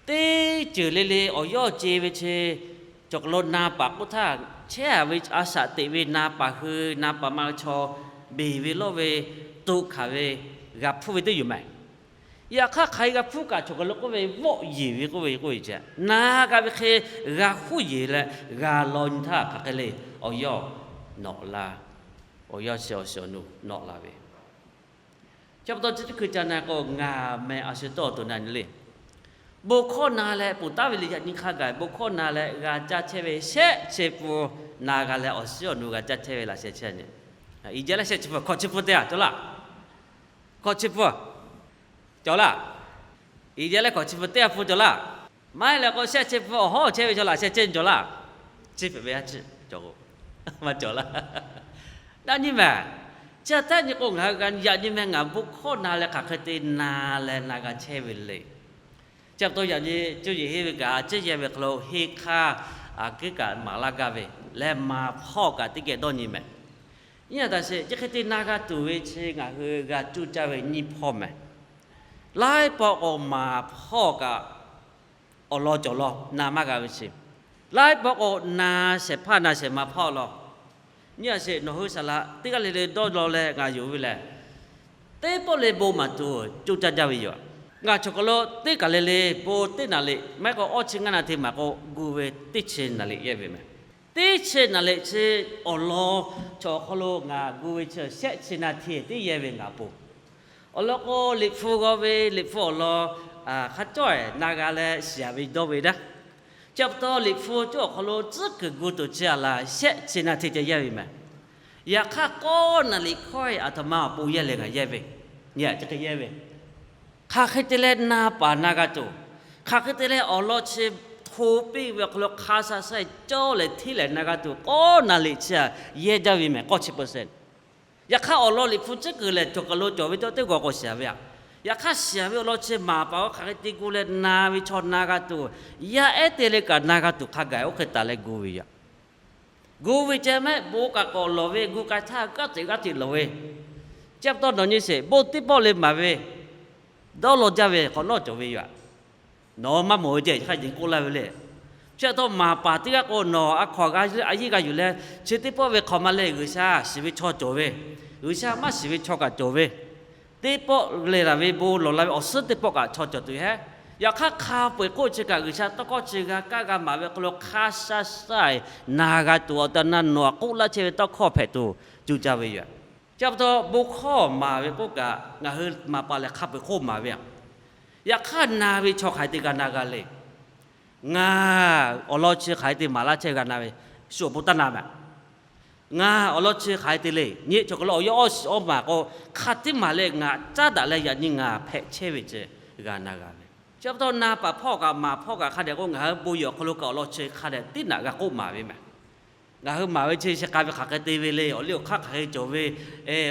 teˇ ceuˬ le le awˬ yawˇ ce ve chi, chaw hk'aw lo na paˍ k'oˆ htaˇ, chehˇ a ve a shaꞈ teꞈ ve na paˍ hui na paˍ ma chaw, beˬ ve lawˇ ve tuꞈ hkanˍ ve g'a hpuˇ ve teˇ yoˬ mehˍ. Yaꞈ hk'aˇ hk'aˬ hk'e g'a hpuˇ kaꞈ, choˬ kaˬ lo k'oˆ ve vawˆ yeˬ ve k'oˆ ve k'oˆ ve ce, na g'a ve hk'e g'a huˉ yeˬ leh g'a law nyi htaˇ hk'aˬ hk'e le, awˬ yawˇ nawꞈ la, awˬ yawˇ chi awˬ shiˍ awˬ nu nawꞈ la ve. Chi pa taw chi teˇ hkui ca na k'o, ngaˬ meh a shu tawˇ awˬ to na nyi le. Bon hkawˇ na leh ponˬ taˉ ve le, yaꞈ nyi hk'a gaˬ bon hkawˇ na leh g'a caˇ chehˇ ve shehˆ chi pun na g'a leh awˬ shiˍ awˬ nu g'a caˇ chehˇ ve laꞈ sheh chehˇ nyi. Iˉ jehˇ leh shehˆ chi pun hkawꞈ chi pun teˇ a cawˬ laˇ. Hkawꞈ chi pun cawˬ laˇ. Iˉ jehˇ leh hkawꞈ chi pun teˇ a pun cawˬ laˇ. Maˇ heˆ leh k'o shehˆ chi pun awˬ hawˉ chehˇ ve chaw laꞈ sheh chehˇ nyi cawˬ laˇ. Chi hpehꞈ ve ha chi cawˬ k'o, maˇ cawˬ laˇ. Daꞈ nyi mehˍ. Chi a htaˇ nyi k'o, ngaˬ hui g'a yaꞈ nyi meh ngaˬ bon hkawˇ na leh hk'aˬ hk'e te na leh na g'a chehˇ ve le. Chi pa taw yaꞈ nyi cuˇ yiˍ henˇ ve kaꞈ, a ciˉ yehˇ ve hk'aw lo henˇ hk'aˇ, a kiˉ kaꞈ maˍ laˇ gaˇ ve leh maˍ hpawˇ kaꞈ teˇ geh dawˇ nyi mehˍ. Nyi a taꞈ sheˍ, chi hk'e te na g'a tuˬ ve chi ngaˬ hui g'a cuˇ caˇ ve nyiˇ hpawˇ mehˍ. Laiˉ pawˆ k'o maˍ hpawˇ kaꞈ awˬ lawn cawˬ law na maˇ g'a ve chi, laiˉ pawˆ k'o na shehˍ hpaˇ na shehˍ ma hpawˇ law. Nyi a sheˍ, nawˬ hui saˍ laꞈ teˇ g'aˇ le le dawˇ law leh ngaˬ yonˍ ve lehˬ, teˇ pawˆ le bon maˍ tuˬ cuˇ caˇ jaˇ ve yoˬ. Ngaˬ choˬ kaˬ lo teˇ kaˬ le le bon teˇ naˍ liꞈ maˇ heˆ k'o awˇ chi ngaˇ naˍ hteˇ maˍ k'o gu ve teˇ chi naˍ liꞈ yehˇ ve mehˍ. Teˇ chi naˍ liꞈ chi awˬ lawn chaw awˬ hk'aw lo ngaˬ gu ve chi shehˆ chi naˍ hteˇ teˇ yehˇ ve ngaˬ pon. Awˬ lawn k'o, Liꞈ hpu g'aw ve, Liꞈ hpu awˬ lawn hk'a cawˇ na g'a leh shiˍ ve dawˇ ve daˇ. Chi pa taw Liꞈ hpu cawˇ awˬ hk'aw lo tcuhˉ kuiˬ gu tuˬ chi a laˬ shehˆ chi naˍ hteˇ ceh yehˇ ve mehˍ. Yaꞈ hk'aˇ k'awˇ naˍ liꞈ hkawˇ aˬ htoꞈ ma awˬ pon yehˇ leh ngaˬ yehˇ ve, nyi a ciˉ hk'e yehˇ ve. Hk'aˬ hk'e te leh na paˍ na g'a tuˬ, hk'aˬ hk'e te leh awˬ lawn chi hto piˇ ve awˬ hk'aw lo hk'a sha sha cawˇ leh hteˇ leh na g'a tuˬ k'awˇ naˍ liꞈ chi a yehˇ jaˇ ve mehˍ k'awˇ chi peuˬ sehˍ. Yaꞈ hk'aˇ awˬ lawn Liꞈ hpu tcuhˉ kuiˬ lehˬ cawˬ kaˬ lo cawˬ ve cawˇ teˇ g'aw k'awꞈ shiˍ ve a. Yaꞈ hk'aˇ shiˍ ve awˬ lawn chi maˍ paˍ hk'aˬ hk'e te gu leh na ve chaw na g'a tuˬ, yaˇ ehˉ te leh kaꞈ na g'a tuˬ hk'a gaˬ oˇ hk'e taˍ leh gu ve yoˬ. Gu ve ceh mehˆ bon kaꞈ k'awꞈ lawˬ ve, gu k'ai htaˇ g'aˇ teꞈ g'aˇ teꞈ lawˬ ve. Chi pa taw nawˬ nyi sheˍ, bon teˇ pawˆ le maˍ ve dawˇ law jaˇ ve hk'awꞈ nawˉ cawˬ ve yoˬ. Nawˬ maˇ mawˬ ve ceh hk'a yeˬ k'oˆ laˇ ve le. Chi pa taw maˍ paˍ teˇ g'aˇ k'o nawˬ a hk'awꞈ g'a a yiˇ g'a yuˬ leh, chi teˇ pawˆ ve hk'awꞈ ma leh G'uiˬsha shiˍ ve chaw cawˬ ve, G'uiˬsha maˇ shiˍ ve chaw kaꞈ cawˬ ve, teˇ pawˆ lehˬ laˬ ve bon lawˬ la ve awˬ suhˉ teˇ pawˆ kaꞈ chaw cawˬ tuˬ hehˉ. Yaꞈ hk'aˇ hk'a peu-eˬ hk'oˆ chi kaꞈ G'uiˬsha tawˇ hkawˇ chi g'a kaˇ g'a maˍ ve hk'aw lo hk'a sha sha-e na g'a tuˬ awˬ tehˬ na nawˬ k'oˆ laˇ chehˇ ve tawˇ hkawˇ hpehꞈ tuˬ cuˇ caˇ ve yoˬ. Chi pa taw bon hkawˇ maˍ ve k'oˆ kaꞈ ngaˬ hui maˍ paˍ lehˬ hk'a peu-eˬ hk'oˆ maˍ ve a. Yaꞈ hk'aˇ na ve chaw hk'aˬ hk'e te g'a na g'a le. Ngaˬ awˬ lawn chi hk'aˬ hk'e te maˍ laˇ chehˇ g'a na ve, shu awˬ pon taˇ na mehˍ. Ngaˬ awˬ lawn chi hk'aˬ hk'e te le, nyi chaw kaˬ lo awˬ yawˇ awˇ shiˍ awˇ maˬ k'o, hk'a tiˉ maˍ leh ngaˬ caˉ daꞈ leh yaꞈ nyi ngaˬ hpehꞈ chehˇ ve ceh g'a na g'a ve. Chi pa taw na paˍ hpawˇ kaꞈ maˍ hpawˇ kaꞈ hk'a dehꞈ k'o ngaˬ hui bon yehˬ awˬ hk'aw lo kaꞈ awˬ lawn chi hk'a dehꞈ teˇ naꞈ g'a k'oˆ maˍ ve mehˍ. Ngaˬ hui maˍ ve chi sheh k'ai ve hk'aˬ hk'e te ve le, awˬ liˇ awˬ hk'aˇ hk'aˬ hk'e cawˬ ve,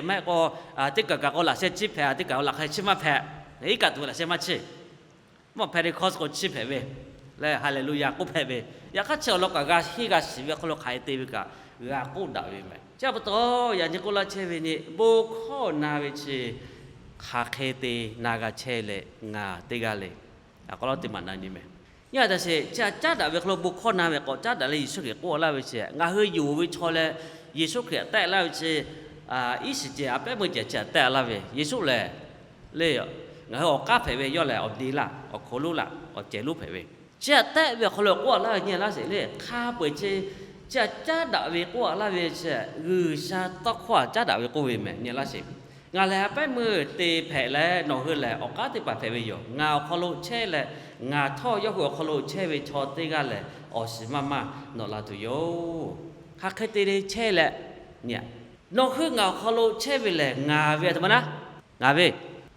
maˇ heˆ k'o teˇ kaˬ kaꞈ k'o laꞈ sheh chiˇ hpehꞈ, teˇ kaˬ k'o laꞈ hk'e chiˇ maˇ hpehꞈ, iˉ kaꞈ tuˬ ve laꞈ sheh maˇ chiˇ. Maˇ Pentecost k'o chiˇ hpehꞈ ve, leh Hallelujah k'oˆ hpehꞈ ve. Yaꞈ hk'aˇ chi awˬ lawn kaꞈ g'a henˇ g'a shiˍ ve awˬ hk'aw lo hk'aˬ hk'e te ve kaꞈ g'a k'oˆ daꞈ ve mehˍ. Chi pa taw yaꞈ nyi k'oˆ laˇ chehˇ ve nyi bon hkawˇ na ve chi hk'aˬ hk'e te na g'a chehˇ leh ngaˬ teˇ g'aˇ le. Awˬ hk'aw lo teˇ maˬ na nyi mehˍ. Nyi a taꞈ sheˍ, chi a caˉ daꞈ ve hk'aw lo bon hkawˇ na ve k'awꞈ caˉ daꞈ leh Yeˍsuˆ Hkriꞈ k'oˆ laˇ ve chi ngaˬ hui yonˍ ve chaw leh Yeˍsuˆ Hkriꞈ tehˆ laˇ ve chi, iˉ shiˍ ceh a pehˉ meuˇ ceh chi a tehˆ laˇ ve Yeˍsuˆ lehˬ, le, ngaˬ hui awˬ k'aˉ hpehꞈ ve yawˇ lehˬ awˬ de laˇ, awˬ hk'aw lo laˇ, awˬ cehˬ lo hpehꞈ ve. Chi a tehˆ ve awˬ hk'aw lo k'oˆ a laˇ ve nyi laˇ sheˍ le, hk'a peu-eˬ chi, chi a caˉ daꞈ ve k'oˆ a laˇ ve chi, G'uiˬsha tawˇ hkawˇ a caˉ daꞈ ve k'oˆ ve mehˍ nyi laˇ sheˍ. Ngaˬ lehˬ a pehˉ meuˇ te hpehꞈ leh nawˬ hui lehˬ awˬ k'aˉ teˇ hpaˍ hpehꞈ ve yoˬ. Ngaˬ awˬ hk'aw lo chehˇ leh ngaˬ htawˇ yawˇ hui awˬ hk'aw lo chehˇ ve chaw teˇ g'aˇ lehˬ awˬ shiˍ maˇ maˇ nawꞈ la tuˬ yoˬ. Hk'aˬ hk'e te le chehˇ leh, nawˬ hui ngaˬ awˬ hk'aw lo chehˇ ve lehˬ ngaˬ ve a htoꞈ ma naˉ, ngaˬ ve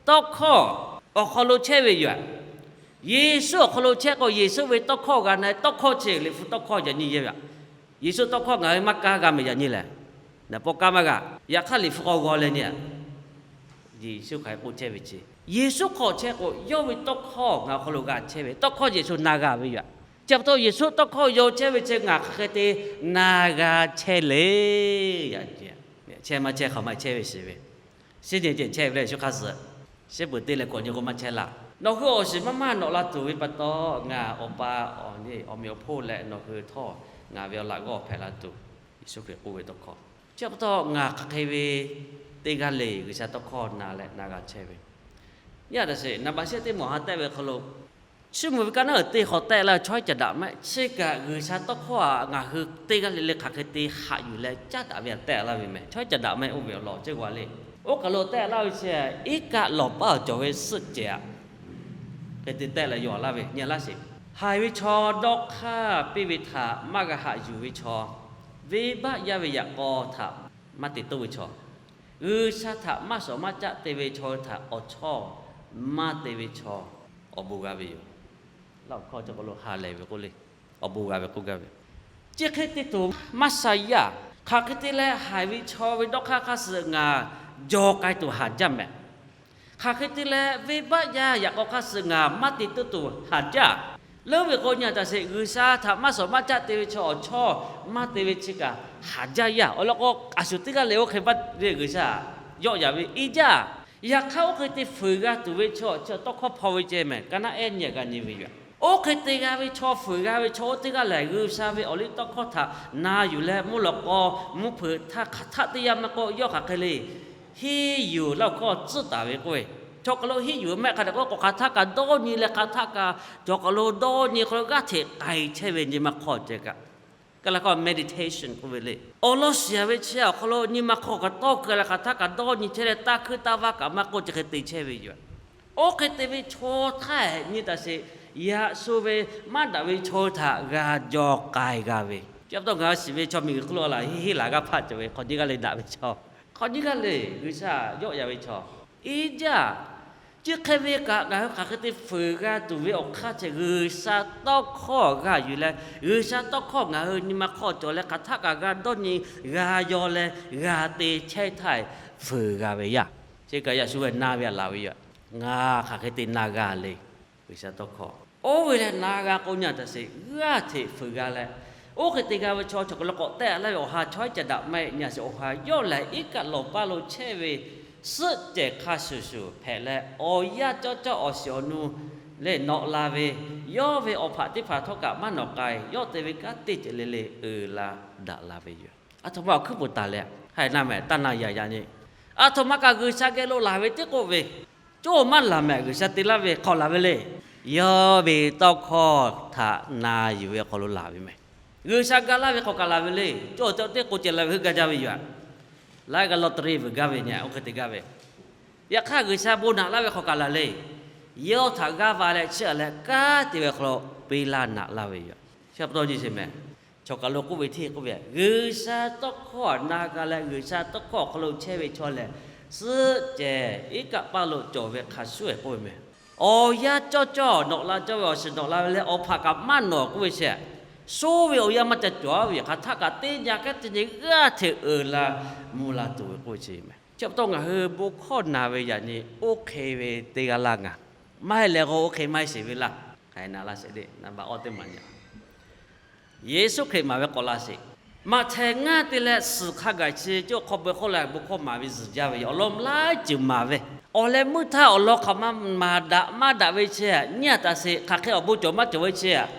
tawˇ hkawˇ awˬ hk'aw lo chehˇ ve yoˬ. Yeˍsuˆ awˬ hk'aw lo chehˇ k'o Yeˍsuˆ ve tawˇ hkawˇ g'a na, tawˇ hkawˇ chi Liꞈ hpu tawˇ hkawˇ yaꞈ nyi yehˇ ve a. Yeˍsuˆ tawˇ hkawˇ ngaˬ hui maˇ kaˇ g'a mehˍ yaꞈ nyi lehˬ, naˍ paw kaˇ maˇ g'a. Yaꞈ hk'aˇ Liꞈ hpu k'aw g'aw leh nyi a, Yeˍsuˆ hk'aˬ hk'e k'oˆ chehˇ ve chi, Yeˍsuˆ hk'awꞈ chehˇ k'o yawˇ ve tawˇ hkawˇ ngaˬ awˬ hk'aw lo g'a chehˇ ve, tawˇ hkawˇ Yeˍsuˆ na g'a ve yoˬ. Chi pa taw Yeˍsuˆ tawˇ hkawˇ yaw chehˇ ve chi ngaˬ hk'aˬ hk'e te na g'a chehˇ le. Chehˇ maˇ chehˇ hk'aˬ ma chehˇ ve shiˍ ve, shiˉ nyi ceh chehˇ ve leh Yeˍsuˆ hk'aˇ suh, shiˉ peuˬ te leh kawꞈ nyi k'o maˇ chehˇ laˇ. Nawˬ hui awˬ shiˍ maˇ maˇ nawꞈ la tuˬ ve pa taw ngaˬ awˬ pa awˬ nyi awˬ meꞈ awˬ hponˇ leh nawˬ hui htawˇ ngaˬ ve awˬ laꞈ g'awˇ hpehꞈ la tuˬ, Yeˍsuˆ Hkriꞈ k'oˆ ve tawˇ hkawˇ. Chi pa taw ngaˬ hk'aˬ hk'e ve teˇ g'aˇ le G'uiˬsha tawˇ hkawˇ na leh na g'a chehˇ ve. Nyi a taꞈ sheˍ, naˍ baꞈ shehˆ teˇ mawˬ ha tehˆ ve hk'aw lo, chiˇ mvuh ve kaˇ naˉ uiˍ teˇ hk'awꞈ tehˆ laˇ ve chaw haiˉ caꞈ daꞈ maˇ heˆ. Chi kaꞈ G'uiˬsha tawˇ hkawˇ aꞈ ngaˬ hui teˇ g'aˇ le le hk'aˬ hk'e te haꞈ yuˬ leh caˉ daꞈ ve aꞈ tehˆ laˇ ve mehˬ. Chaw haiˉ caꞈ daꞈ maˇ heˆ, oˇ ve awˬ lawn ceh g'a le. Oˇ kaˬ lo tehˆ laˇ ve chi, iˉ kaˆ lawˬ paˉ awˬ cawˬ ve suhˆ cehˬ aꞈ hk'e te tehˆ leh yaw laˇ ve nyi laˇ sheˍ. Haiˬ ve chaw dawˇ hk'aˇ piˇ ve htaꞈ maˇ g'a haꞈ yuˬ ve chaw, venˇbaˆ yaˇ ve yaꞈ k'aw htaꞈ maˇ te toˇ ve chaw, G'uiˬsha htaꞈ maˇ shawˍ maˇ caˆ te ve chaw htaꞈ awˬ chawˇ maˇ te ve chaw, awˬ bon g'a ve yoˬ. Laˇ awˬ hkawˇ cawˬ k'aw lo ha lehˬ ve k'oˆ le, awˬ bon g'a ve k'oˆ gaˇ ve. Chi hk'e te tuˬ maˇ sha yaˇ. Hk'aˬ hk'e te leh haiˬ ve chaw ve dawˇ hk'aˇ hk'aˇ suh ngaˬ jaw k'ai tuˬ haˍ jaˇ mehˍ. Hk'aˬ hk'e te leh venˇbaˆ yaˇ yaꞈ k'aw hk'aˇ suh ngaˬ maˇ te tuˇ tuˬ haˍ jaˇ. Leuˉ ve k'o nyi a taꞈ sheˍ, G'uiˬsha htaꞈ maˇ shawˍ maˇ caˆ te ve chaw awˬ chawˇ maˇ te ve chi kaꞈ haˍ jaˇ yaˇ. Awˬ lawn k'o, a shu teˇ g'aˇ le oˇ hk'e baˆ ve G'uiˬsha yawˆ yaꞈ ve iˉ jaˇ. Yaꞈ hk'aˇ oˇ hk'e te fuiˍ g'a tuˬ ve chaw chi tawˇ hkawˇ hpaw ve ceh mehˬ, kaˇ naˉ ehˉ nyi a g'a nyi ve yoˬ. Oˇ hk'e te g'a ve chaw, fuiˍ g'a ve chaw oˇ teˇ g'aˇ lehˬ, G'uiˬsha ve awˬ liˇ tawˇ hkawˇ htaꞈ na yuˬ leh mvuhˇ lawꞈ k'aw mvuhˇ hpeuꞈ htaˇ hk'aˬ htaˆ teˇ yanˇ maˇ k'oˆ, yawˇ hk'aˬ hk'e le henˇ yuˬ laˇ awˬ hkawˇ tcuhˉ taˍ ve k'oˆ ve. Chaw hk'aˬ lo henˇ yuˬ maˇ heˆ, hk'a dehꞈ k'o k'awꞈ hk'aˬ htaˇ kaꞈ dawˇ nyi leh hk'aˬ htaˇ kaꞈ chaw hk'aˬ lo dawˇ nyi hk'aw lo g'aˇ hteꞈ k'ai chehˇ ve nyi ma hk'aw ceh kaꞈ, kaˇ laˇ hkawˇ meditation k'oˆ ve le. Awˬ lawn shiˍ ve chi awˬ hk'aw lo nyi ma hk'aw kaꞈ tawˇ keu leh hk'aˬ htaˇ kaꞈ dawˇ nyi chehˇ leh, taˇ hkuiˇ taˇ vaˇ kaꞈ maˇ k'oˆ, chi hk'e te chehˇ ve yoˬ. Oˇ hk'e te ve chaw htaˇ nyi taꞈ sheˍ, yaꞈ sho ve maˇ daꞈ ve chaw htaꞈ g'a jaw k'ai g'a ve. Chi pa taw ngaˬ hui shiˍ ve chaw miˬguiˬ hk'oˆ lo laˬ heˆ heˆ laˬ g'aˇ hpaˆ cawˬ ve hk'awꞈ nyiˇ g'aˇ le daꞈ ve chaw, hk'awꞈ nyiˇ g'aˇ le G'uiˬsha yawˆ yaꞈ ve chaw iˉ jaˇ. Chi hk'e ve kaꞈ ngaˬ hui hk'aˬ hk'e te fuiˍ g'a tuˬ ve awˬ hk'aˇ ceh, G'uiˬsha tawˇ hkawˇ g'a yuˬ leh, G'uiˬsha tawˇ hkawˇ ngaˬ hui nyi ma hk'aw cawˬ leh hk'aˬ htaˆ kaꞈ g'a dawˇ nyi, g'a yaw leh g'a te chehˇ htaˇ, fuiˍ g'a ve yaˇ. Chi kaꞈ yaꞈ shu ve na ve aꞈ laˬ ve yoˬ. Ngaˬ hk'aˬ hk'e te na g'a le. G'uiˬsha tawˇ hkawˇ oˇ ve leh na g'a k'o nyi a taꞈ sheˍ, g'aˇ hteꞈ fuiˍ g'a leh, oˇ hk'e te g'a ve chaw chaw hk'aˬ lo k'awꞈ tehˆ laˇ ve awˬ ha chaw haiˉ caꞈ daꞈ maˇ heˆ nyi a sheˍ. Awˬ ha yawˆ lehˬ iˉ kaˆ lawˬ paˇ lo chehˇ ve suhˆ cehˬ hk'a shuˍ shuˍ hpehꞈ leh, awˬ yanˇ cawˇ cawˇ awˬ shiˍ awˬ nu leh nawꞈ la ve, yawˇ ve awˬ hpaꞈ teˇ hpaˍ htawˇ kaꞈ maˇ nawꞈ k'ai, yawˇ te ve kanˉ teˇ ceuˬ le le uiˍ la daꞈ la ve yoˬ. Aˬ htoꞈ ma awˬ hkuiˉ puiˍ taˍ leh, haiˬ na mehˍ taˇ na yaꞈ yaꞈ nyi. Aˬ htoꞈ ma kaꞈ G'uiˬsha geh lo laˬ ve teˇ k'oˆ ve, coˇ maˇ laˬ mehˍ. G'uiˬsha te laˇ ve hk'aw laˬ ve le. Yawˇ ve tawˇ hkawˇ htaꞈ na yuˬ ve hk'aw lo laˬ ve mehˍ. G'uiˬsha ga laˇ ve hk'aw kaꞈ laˬ ve le. Coˇ awˬ te teˇ k'o ceh laˬ ve heuˆ gaˇ jaˇ ve yoˬ. Laiˉ g'a lawˇ taˍ riˇ vuiˬ gaˇ ve nyi, oˇ hk'e te gaˇ ve. Yaꞈ hk'aˇ G'uiˬsha bon naꞈ laˇ ve hk'aw kaꞈ laˬ le. Yawˇ htaꞈ g'aˇ va leh chiˇ aꞈ leh kanˉ te ve hk'aw lo piˇ laˇ naꞈ laˇ ve yoˬ. Chi pa taw nyi sheˍ mehˍ. Chaw kaˬ lo k'oˆ ve hteˇ k'oˆ ve, G'uiˬsha tawˇ hkawˇ na g'a leh G'uiˬsha tawˇ hkawˇ awˬ hk'aw lo chehˇ ve chaw lehˬ, suhˆ cehˬ iˉ kaˆ paˇ lo cawˬ ve hk'a shuˍ k'oˆ ve mehˍ. Awˬ yanˇ cawˇ cawˇ nawꞈ la cawˇ ve awˬ shiˍ nawꞈ la ve leh awˬ hpaꞈ kaꞈ maˇ nawꞈ k'oˆ ve sheˍ. Suˉ ve awˬ yanˇ maˇ ca cawˬ ve hk'aˬ htaˆ kaꞈ teˇ nyi kaˉ teˇ nyi g'aˇ hteꞈ uiˍ la mvuh la tuˬ ve k'oˆ ve chi mehˍ. Chi pa taw ngaˬ hui bon hkawˇ na ve yaꞈ nyi oˇ hk'e ve teˇ g'aˇ laˇ ngaˬ maˇ heˆ leh k'o oˇ hk'e maˇ heˆ sheˍ ve laˇ. Hk'aˬ hk'e na laˇ sheˍ le, naˍ baꞈ awˇ teˇ maˬ nyi Yeˍsuˆ Hkriꞈ maˍ ve k'awꞈ la sheˍ. Maꞈhtehˍ ngaˇ te leh suhˍ hk'a gaˬ chi cawˇ hk'aw beu hk'oˆ leh bon hkawˇ maˍ ve zuhˬ jaˇ ve yoˬ. Awˬ lawn laiˉ ceuˬ maˍ ve, awˬ leh meuˇ htaˇ awˬ lawn hk'aˬ ma maˍ daꞈ maˇ daꞈ ve chi nyi a taꞈ sheˍ, hk'aˬ hk'e awˬ bon cawˬ maˇ cawˬ ve chi,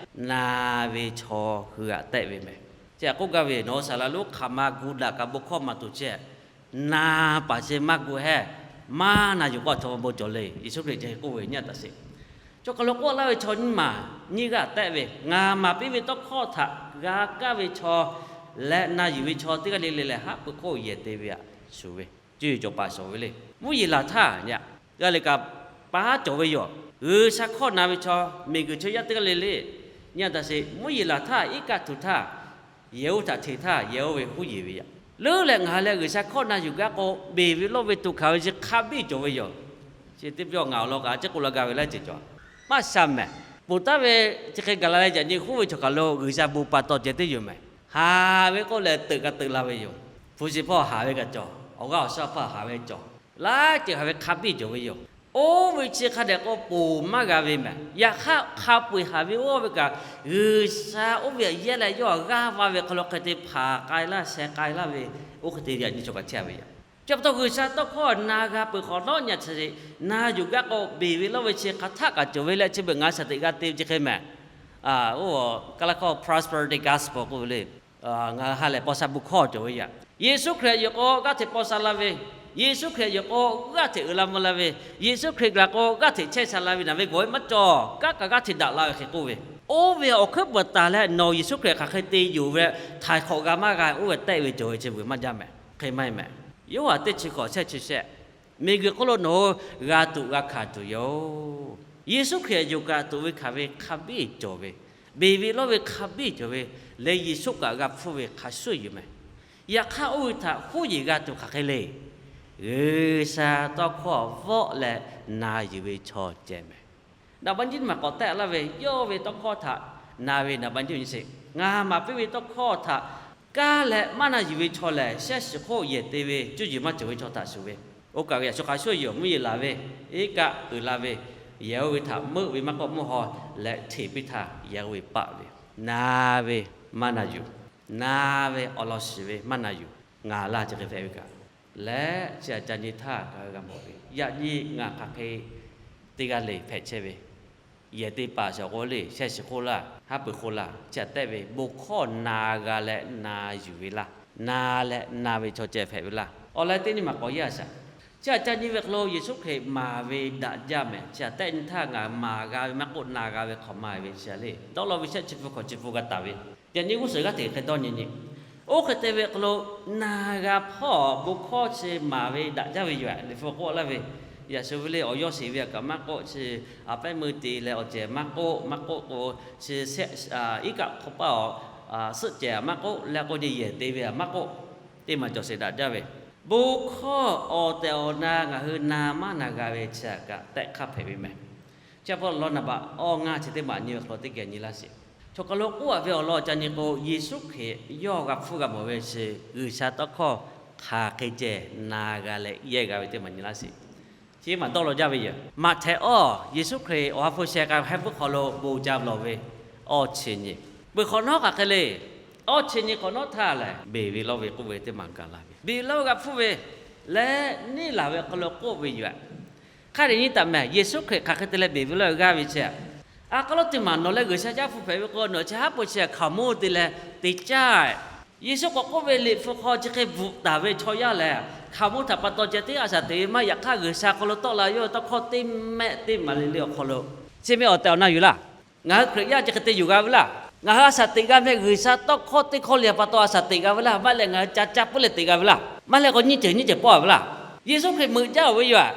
na ve chaw hui g'aꞈ tehˆ ve mehˍ. Chi htaꞈ k'oˆ gaˇ ve, nawˬ hui saˍ laˍ lonˉ hk'aˬ ma gu daꞈ kaꞈ bon hkawˇ maˍ tuˬ chehˇ, na paˍ chi maˇ gu hehˇ, maˇ na yuˬ k'o aˬ htoꞈ ma bon cawˬ le. Yeˍsuˆ Hkriꞈ ceh k'oˆ ve nyi a taꞈ sheˍ. Chaw hk'aˬ lo k'oˆ laˇ ve chaw nyiˇ maˬ nyiˇ g'aˇ tehˆ ve, ngaˬ maˍ piˇ ve tawˇ hkawˇ htaꞈ g'a kaˇ ve chaw leh na yuˬ ve chaw teˇ g'aˇ le le lehˬ, haˉ pui hk'oˆ yehˬ te ve aꞈ shuˍ ve, cuˇ yiˍ cawˬ paˍ shawˍ ve le. Mvuhˇ yeˬ laˬ htaˇ nyi a, g'a le kaꞈ pa haˉ cawˬ ve yoˬ. G'uiˬsha hkawˇ na ve chaw miˬguiˬ chaw yaˇ teˇ g'aˇ le le nyi a taꞈ sheˍ. Mvuhˇ yeˬ laˬ htaˇ iˉ kaˆ tuˬ htaˇ, yehˬ oˇ htaꞈ hteꞈ htaˇ yehˬ oˇ ve huˉ yeˬ ve yoˬ. Leuˉ leh ngaˬ leh G'uiˬsha hkawˇ na yuˬ gaˇ k'o, beˬ ve lawˇ ve tuˬ hkanˍ ve chi hk'a biˇ cawˬ ve yoˬ. Chi teˇ pawˆ ngaˬ awˬ lawn kaꞈ a ciˉ k'oˆ la gaˇ ve laiˉ ceuˬ cawˬ. Maˇ sha mehˍ. Ponˬ taˉ ve chi hk'e gaˬ la leh yaꞈ nyi huˉ ve chaw hk'aˬ lo G'uiˬsha bon pa taw ceh teˇ yoˬ mehˍ. Haˍ ve k'oˆ leh teuꞈ kaꞈ teuꞈ la ve yoˬ. Hpu shi hpawˇ haˍ ve kaꞈ cawˬ, awˬ g'aˇ awˬ shaˉ hpawˇ haˍ ve cawˬ. Laiˉ ceuˬ haˍ ve hk'a biˇ cawˬ ve yoˬ. Oˇ ve chi hk'a dehꞈ k'o ponˬ maˇ g'a ve mehˍ. Yaꞈ hk'aˇ hk'a peu-eˬ haˍ ve oˇ ve kaꞈ, G'uiˬsha oˇ ve aꞈ yehˇ leh yawˇ g'aˇ va ve hk'aw lo hk'e te hpanˍ k'ai laˇ sheh k'ai laˇ ve, oˇ hk'e te yaꞈ nyi chaw kaꞈ chehˇ ve yoˬ. Chi pa taw G'uiˬsha tawˇ hkawˇ na g'a peuˬ hk'awꞈ nawˉ nyi a taꞈ sheˍ, na yuˬ gaˇ k'o beˬ ve lawˇ ve chi hk'aˬ htaˆ kaꞈ cawˬ ve leh chi beuꞈ ngaˬ shaˍ teꞈ g'a te ve chi hk'e mehˍ. Oˇ kaˇ laˇ hkawˇ prosperity gospel k'oˆ ve le. Ngaˬ hui ha lehˬ paw sha bon hkawˇ cawˬ ve yaꞈ. Yeˍsuˆ Hkriꞈ yehˬ k'o g'aˇ hteꞈ paw sha la ve, Yeˍsuˆ Hkriꞈ yawˬ k'o g'aˇ hteꞈ uiˍ la mvuh la ve, Yeˍsuˆ Hkriꞈ gaˬ k'o g'aˇ hteꞈ chehˇ sha la ve naˍ ve gawˬ ve maˇ cawˬ. Kanˉ kaꞈ g'aˇ hteꞈ daꞈ la ve hk'e k'oˆ ve, oˇ ve awˬ hkuiˉ puiˍ taˍ leh nawˬ Yeˍsuˆ Hkriꞈ hk'aˬ hk'e te yonˍ ve, htaiˍ hk'awꞈ g'a maˇ g'a, oˇ ve tehˆ ve cawˬ ve chi veuꞈ maˇ jaˇ mehˍ. Hk'e maˇ heˆ mehˍ. Yoˇhanˬ teˇ chi hkawꞈ shehˆ chi shehˆ, miˬguiˬ hk'oˆ lo nawˬ hui g'a tuꞈ g'a hkanˍ tuˬ yoˬ. Yeˍsuˆ Hkriꞈ yonˍ kaꞈ tuꞈ ve hkanˍ ve hk'a biˇ cawˬ ve, beˬ ve lawˇ ve hk'a biˇ cawˬ ve leh, Yeˍsuˆ kaꞈ g'a hpfuhˇ ve hk'a shuˍ yoˬ mehˍ. Yaꞈ hk'aˇ, oˇ ve htaꞈ huˉ yeˬ g'a tuˬ hk'aˬ hk'e le. G'uiˬsha tawˇ hkawˇ vawˆ leh na yuˬ ve chaw ceh mehˍ. Naˍ baˆ nyiˇ maˬ k'awꞈ tehˆ laˇ ve, yawˇ ve tawˇ hkawˇ htaꞈ na ve naˍ baˆ nyiˇ nyi sheˍ. Ngaˬ maˍ piˇ ve tawˇ hkawˇ htaꞈ kaˇ leh maˇ na yuˬ ve chaw lehˬ, shehˆ shiˍ hk'oˆ yehˬ te ve cuˇ yiˍ maˇ cawˬ ve chaw htaꞈ shuˍ ve. Oˇ kaꞈ ve yaꞈ shu hk'a shuˍ yoˬ, mvuhˇ yeˬ laˬ ve, iˉ kaˆ uiˍ la ve, yehˬ oˇ ve htaꞈ meuˆ ve maˇ k'oˆ, mvuhˇ haw leh hteꞈ piˇ htaˇ yehˬ oˇ ve paˆ ve, na ve maˇ na yuˬ, na ve awˬ lawn shiˍ ve maˇ na yuˬ, ngaˬ laˇ chi hk'e hpehꞈ ve kaꞈ leh, chi aꞈ ca nyi htaˇ ngaˬ hui g'a mawˬ ve, yaꞈ nyi ngaˬ hk'aˬ hk'e teˇ g'aˇ le hpehꞈ chehˇ ve, yehˬ te paˍ shawˍ k'o le, shehˆ shiˍ hk'oˆ laˇ, haˉ pui hk'oˆ laˇ, chi aꞈ tehˆ ve bon hkawˇ na g'a leh na yuˬ ve laˇ, na leh na ve chaw ceh hpehꞈ ve laˇ. Awˬ lawn teˇ nyi maˬ k'awꞈ yaˇ shaˍ. Chi aꞈ ca nyi ve hk'aw lo Yeˍsuˆ Hkriꞈ maˍ ve daꞈ jaˇ mehˍ. Chi aꞈ tehˆ nyi htaˇ ngaˬ maˍ g'a ve maˇ k'oˆ, na g'a ve hk'awꞈ maˇ ve chi aꞈ le dawˇ law ve shehˆ chi hpu hkawꞈ chi hpu g'a taˍ ve, yaꞈ nyi g'uˇ suhˍ g'aˇ hteꞈ hk'e dawˇ nyi nyi. Oˇ hk'e te ve hk'aw lo na g'a hpawˇ bon hkawˇ chi maˍ ve daꞈ jaˇ ve yoˬ. Liꞈ hpu k'oˆ laˇ ve, yaꞈ shu ve le awˬ yawˇ shiˍ ve aꞈ kaꞈ maˇ k'oˆ, chi aꞈ pehˉ meuˇ te leh awˬ cehˬ maˇ k'oˆ, maˇ k'oˆ k'o, chi iˉ kaˆ hk'aw paˇ awˬ suhˆ cehˬ aꞈ maˇ k'oˆ leh k'o, nyi yehˬ te ve aꞈ maˇ k'oˆ, teˇ maˬ cawˬ sheˍ daꞈ jaˇ ve, bon hkawˇ awˬ tehˬ awˬ na ngaˬ hui na maˇ na g'a ve chi aꞈ kaꞈ tehˆ hk'aˇ hpehꞈ ve mehˍ. Chi pa taw law naˍ baꞈ awˇ ngaˇ chi teˇ maˬ nyi ve hk'aw lo teˇ geh nyi laˇ sheˍ. Chaw hk'aˬ lo k'oˆ a ve awˬ lawn ca nyi k'o, Yeˍsuˆ Hkriꞈ yawˇ g'a hpfuhˇ g'a mawˬ ve chi G'uiˬsha tawˇ hkawˇ hk'aˬ hk'e ceh na g'a leh yehˇ g'a ve teˇ maˬ nyi laˇ sheˍ. Chi maˬ dawˇ law jaˇ ve yoˬ. Maꞈhtehˍ awˇ, Yeˍsuˆ Hkriꞈ awˬ ha hpu sheh k'ai heh puiˉ hk'aw lo bon ca lawˬ ve awˇ chi nyi, peuˬ hk'awꞈ nawˉ hk'aˬ hk'e le. Awˇ chi nyi hk'awꞈ nawˉ htaˇ lehˬ, beˬ ve lawˇ ve k'oˆ ve teˇ maˬ gaˬ la ve, beˬ ve lawˇ ve g'a hpfuhˇ ve leh neˇ laˬ ve hk'aw lo k'oˆ ve yoˬ. Hk'a dehꞈ nyi taˍ mehˍ. Yeˍsuˆ Hkriꞈ hk'aˬ hk'e te leh beˬ ve lawˇ ve g'aˇ ve chi, a k'aˉ lawˉ teˇ maˬ nawˬ leh G'uiˬsha caˇ hpu hpehꞈ ve k'o, nawˬ chi haˉ pui chi hkaoˍmonˇ te leh te caˇ. Yeˍsuˆ k'awꞈ k'oˆ ve Liꞈ hpu hk'aw chi hk'e bvuhꞈ taˍ ve chaw yaˇ lehˬ, hkaoˍmonˇ htaꞈ pa taw ceh tiˉ a shaˍ teꞈ ve maˇ heˆ. Yaꞈ hk'aˇ, G'uiˬsha hk'aw lo tawˆ la yawˇ ve tawˇ hkawˇ teˇ mehˆ teˇ maˍ le le awˬ hk'aw lo, chi ve awˬ tehˬ awˬ na yuˬ laˇ. Ngaˬ hui Hkriꞈ yaˇ chi hk'e te yuˬ g'a ve laˇ. Ngaˬ hui a shaˍ teꞈ g'a meh G'uiˬsha tawˇ hkawˇ teˇ hkawˇ le pa taw a shaˍ teꞈ g'a ve laˇ. Maˇ leh ngaˬ hui ca caˇ puiˉ leh teꞈ g'a ve laˇ. Maˇ leh k'o nyiˇ ceuˬ nyiˇ ceuˬ pawˆ a ve laˇ. Yeˍsuˆ Hkriꞈ meuꞈ jaˇ-oˬ ve yoˬ.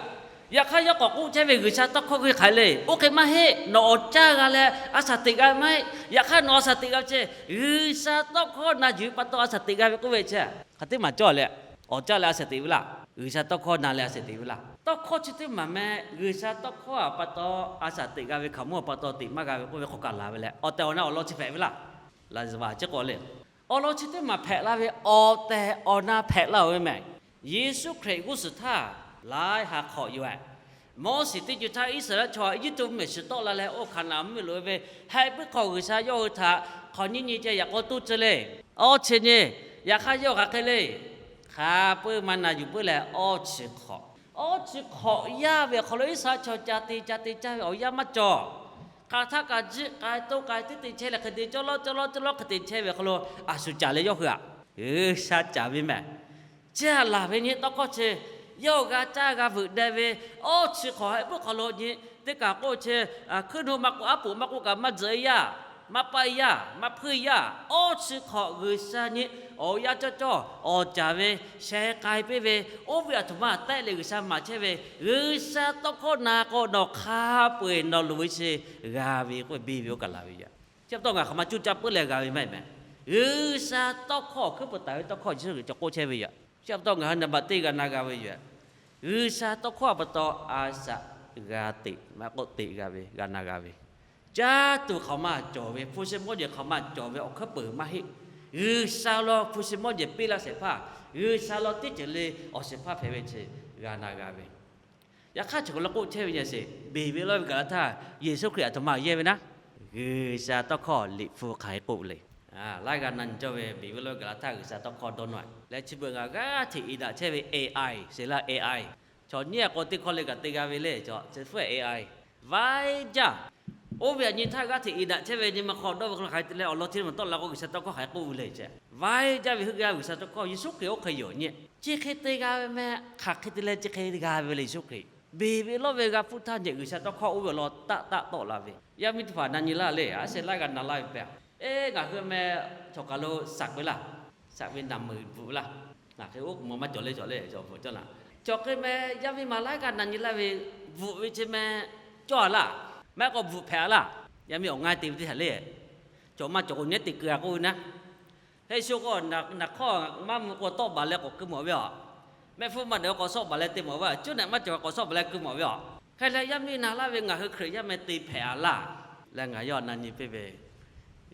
Yaꞈ hk'aˇ, yawˇ k'awꞈ k'oˆ chehˇ ve G'uiˬsha tawˇ hkawˇ hk'e hk'aˬ hk'e le. Oˇ hk'e maˇ heˆ. Nawˬ awˬ caˇ g'a leh a shaˍ teꞈ g'a ve maˇ heˆ. Yaꞈ hk'aˇ, nawˬ a shaˍ teꞈ g'a ve chi G'uiˬsha tawˇ hkawˇ na yuˬ ve pa taw a shaˍ teꞈ g'a ve k'oˆ ve chi, hk'aˬ teˇ maˬ cawˇ leh, awˬ caˇ leh a shaˍ teꞈ ve laˇ. G'uiˬsha tawˇ hkawˇ na leh a shaˍ teꞈ ve laˇ. Tawˇ hkawˇ chi teˇ maˬ meh G'uiˬsha tawˇ hkawˇ a pa taw a shaˍ teꞈ g'a ve hkaoˍmonˇ a pa taw teꞈ maˇ g'a ve k'oˆ ve hk'aw kaꞈ laˬ ve leh, awˬ tehˬ awˬ na awˬ lawn chi hpehꞈ ve laˇ. Laˍzaˍvaˍ chi k'awꞈ le, awˬ lawn chi teˇ maˬ hpehꞈ la ve awˬ tehˬ awˬ na hpehꞈ laˇ-oˬ ve mehˬ. Yeˍsuˆ Hkriꞈ g'uˇ suhˍ htaˇ laiˉ ha hk'awꞈ yoˬ. Moˉseˍ teˇ co htaˇ Iˉsaˍreˍlaˆ chaw Eˇjiˇtuꞈ mvuhˇmiˬ shiˍ tawˆ la leh oˇ Hkaˍnanˍ mvuhˇmiˬ loꞈ-e ve heh puiˉ hk'aw G'uiˬsha yawˇ hui htaꞈ hk'awꞈ nyiˇ nyi ceh yaꞈ k'aw tuˇ tcuh le. Awˇ chi nyi, yaꞈ hk'aˇ yawˇ hk'aˬ hk'e le. Hk'a peu maˇ na yuˬ puiˉ leh awˇ chi hk'awꞈ, awˇ chi hk'awꞈ yaˇ ve awˬ hk'aw lo Iˉsaˍreˍlaˆ chaw ca te ca te caˇ ve awˬ yanˇ maˇ cawˬ. Hk'aˬ htaˇ kaꞈ jiˆ k'ai toˇ k'ai teˇ te chehˇ leh hk'e te cawˇ lawˉ cawˇ lawˉ cawˇ lawˉ hk'e te chehˇ ve awˬ hk'aw lo a shu caˍ leh yawˇ hui aꞈ, G'uiˬsha caˍ ve mehˬ. Chi aꞈ laˬ ve nyi tawˇ hkawˇ chi, yawˇ g'a caˇ g'a veuꞈ deh ve awˇ chi hk'awꞈ heh puiˉ hk'aw lo nyi teˇ kaˬ k'oˆ chi, hkuiˉ nu maˇ k'oˆ, aˉ poꞈ maˇ k'oˆ kaꞈ maˇ tzuhꞈ-e yaˇ, maˇ paˆ-e yaˇ, maˇ hpuiˇ-e yaˇ, awˇ chi hk'awꞈ G'uiˬsha nyi awˬ yanˇ cawˇ cawˇ awˬ caˍ ve sheh k'ai piˇ ve, oˇ ve aˬ htoꞈ ma tehˆ leh G'uiˬsha maˍ chehˇ ve G'uiˬsha tawˇ hkawˇ na k'o, nawˬ hk'a peu-eˬ nawˬ loˍ ve chi g'a ve k'oˆ ve, beˬ ve oˇ kaꞈ laˬ ve yoˬ. Chi pa taw ngaˬ hk'aˬ ma cuˇ caˇ puiˉ leh g'a ve maˇ heˆ mehˬ. G'uiˬsha tawˇ hkawˇ awˬ hkuiˉ peuˬ taˍ ve tawˇ hkawˇ Yeˍsuˆ Hkriꞈ cawˬ k'oˆ chehˇ ve yoˬ. Chi pa taw ngaˬ hui naˍ baꞈ teˇ g'a na g'a ve yoˬ. G'uiˬsha tawˇ hkawˇ a pa taw a shaꞈ g'a teꞈ maˇ k'oˆ teꞈ g'a ve g'a na g'a ve, caˇ tuˬ hk'aˬ ma cawˬ ve, hpu shi mawˇ jehˬ hk'aˬ ma cawˬ ve awˬ hkuiˉ peuˬ maˇ heˆ. G'uiˬsha law hpu shi mawˇ jehˬ piˇ laˇ shehˍ hpaˇ, G'uiˬsha law teˇ ceuˬ le awˬ shehˍ hpaˇ hpehꞈ ve chi g'a na g'a ve. Yaꞈ hk'aˇ, chi hk'aw lo k'oˆ chehˇ ve nyi sheˍ, beˬ ve lawˇ ve gaˬ la htaˇ, Yeˍsuˆ Hkriꞈ aˬ htoꞈ ma yehˇ ve naˉ, G'uiˬsha tawˇ hkawˇ Liꞈ hpu hk'aˬ hk'e k'oˆ le. Laiˉ g'a na nyi cawˇ ve beˬ ve lawˇ ve gaˬ la htaˇ G'uiˬsha tawˇ hkawˇ dawˇ nawˇ-e leh, chi beuꞈ ngaˬ g'aˇ hteꞈ iˍ daꞈ chehˇ ve A I sheˍ laˇ, A I chaw nyiˉ a k'o teˇ hkawˇ le kaꞈ te g'a ve le. Chaw chi hpfuhˇ A I vaiˉ jaˇ Oˇ ve aꞈ nyi htaˇ g'aˇ hteꞈ iˍ daꞈ chehˇ ve nyi ma hk'aw dawˇ ve hk'aw lo hk'aˬ hk'e te leh awˬ lawn hteˇ ve maˬ tawˆ la k'o, G'uiˬsha tawˇ hkawˇ hk'aˬ hk'e k'oˆ ve le ce. Vaiˇ jaˇ ve heuˆ gaˇ G'uiˬsha tawˇ hkawˇ Yeˍsuˆ Hkriꞈ oˇ hk'e yoˬ nyi. Chi hk'e te g'a ve meh, hk'aˬ hk'e te leh chi hk'e g'a ve le Yeˍsuˆ Hkriꞈ. Beˬ ve lawˇ ve g'a hpuˇ htaˇ nyi G'uiˬsha tawˇ hkawˇ oˇ ve awˬ lawn taˆ taˆ tawˆ la ve. Yaˇ miˇ teˇ hpaˍ na nyi laˇ le, a sheh laiˉ g'a na laˇ ve pehˬ. Eˇ, ngaˬ hui meh chaw kaˬ lo saꞈ ve laˇ. Saꞈ ve naˬ meuˍ bvuhꞈ laˇ. Ngaˬ hk'e oˉ k'oˍ ma maˇ cawˬ le cawˬ le, cawˬ bvuhꞈ cawˇ laˇ. Chaw hk'e meh yaˇ miˇ ma laiˉ g'a na nyi laˇ ve, bvuhꞈ ve chi meh cawˇ a laˇ. Maˇ heˆ k'o bvuhꞈ hpehꞈ a laˇ. Yaˇ miˇ awˬ ngaˇ te ve teˇ htaꞈ le, cawˬ maˇ cawˬ k'o nyi te keu a k'oˆ ve naˉ. Hk'e sho k'o, naˬ hk'awˇ maˇ mvuh k'o tawˆ baˬ leh k'awꞈ keu mawˬ ve a. Mehˆ hpfuhˇ maˇ daꞈ k'awꞈ sawˆ baˬ leh te mawˬ ve a, cuˇ nehꞈ maˇ cawˬ k'awꞈ sawˆ baˬ leh keu mawˬ ve a. Hk'e leh yaˇ miˇ na laˇ ve ngaˬ hui Hkriꞈ yaˇ meh te hpehꞈ a laˇ. Leh ngaˬ yawˇ na nyi piˇ ve,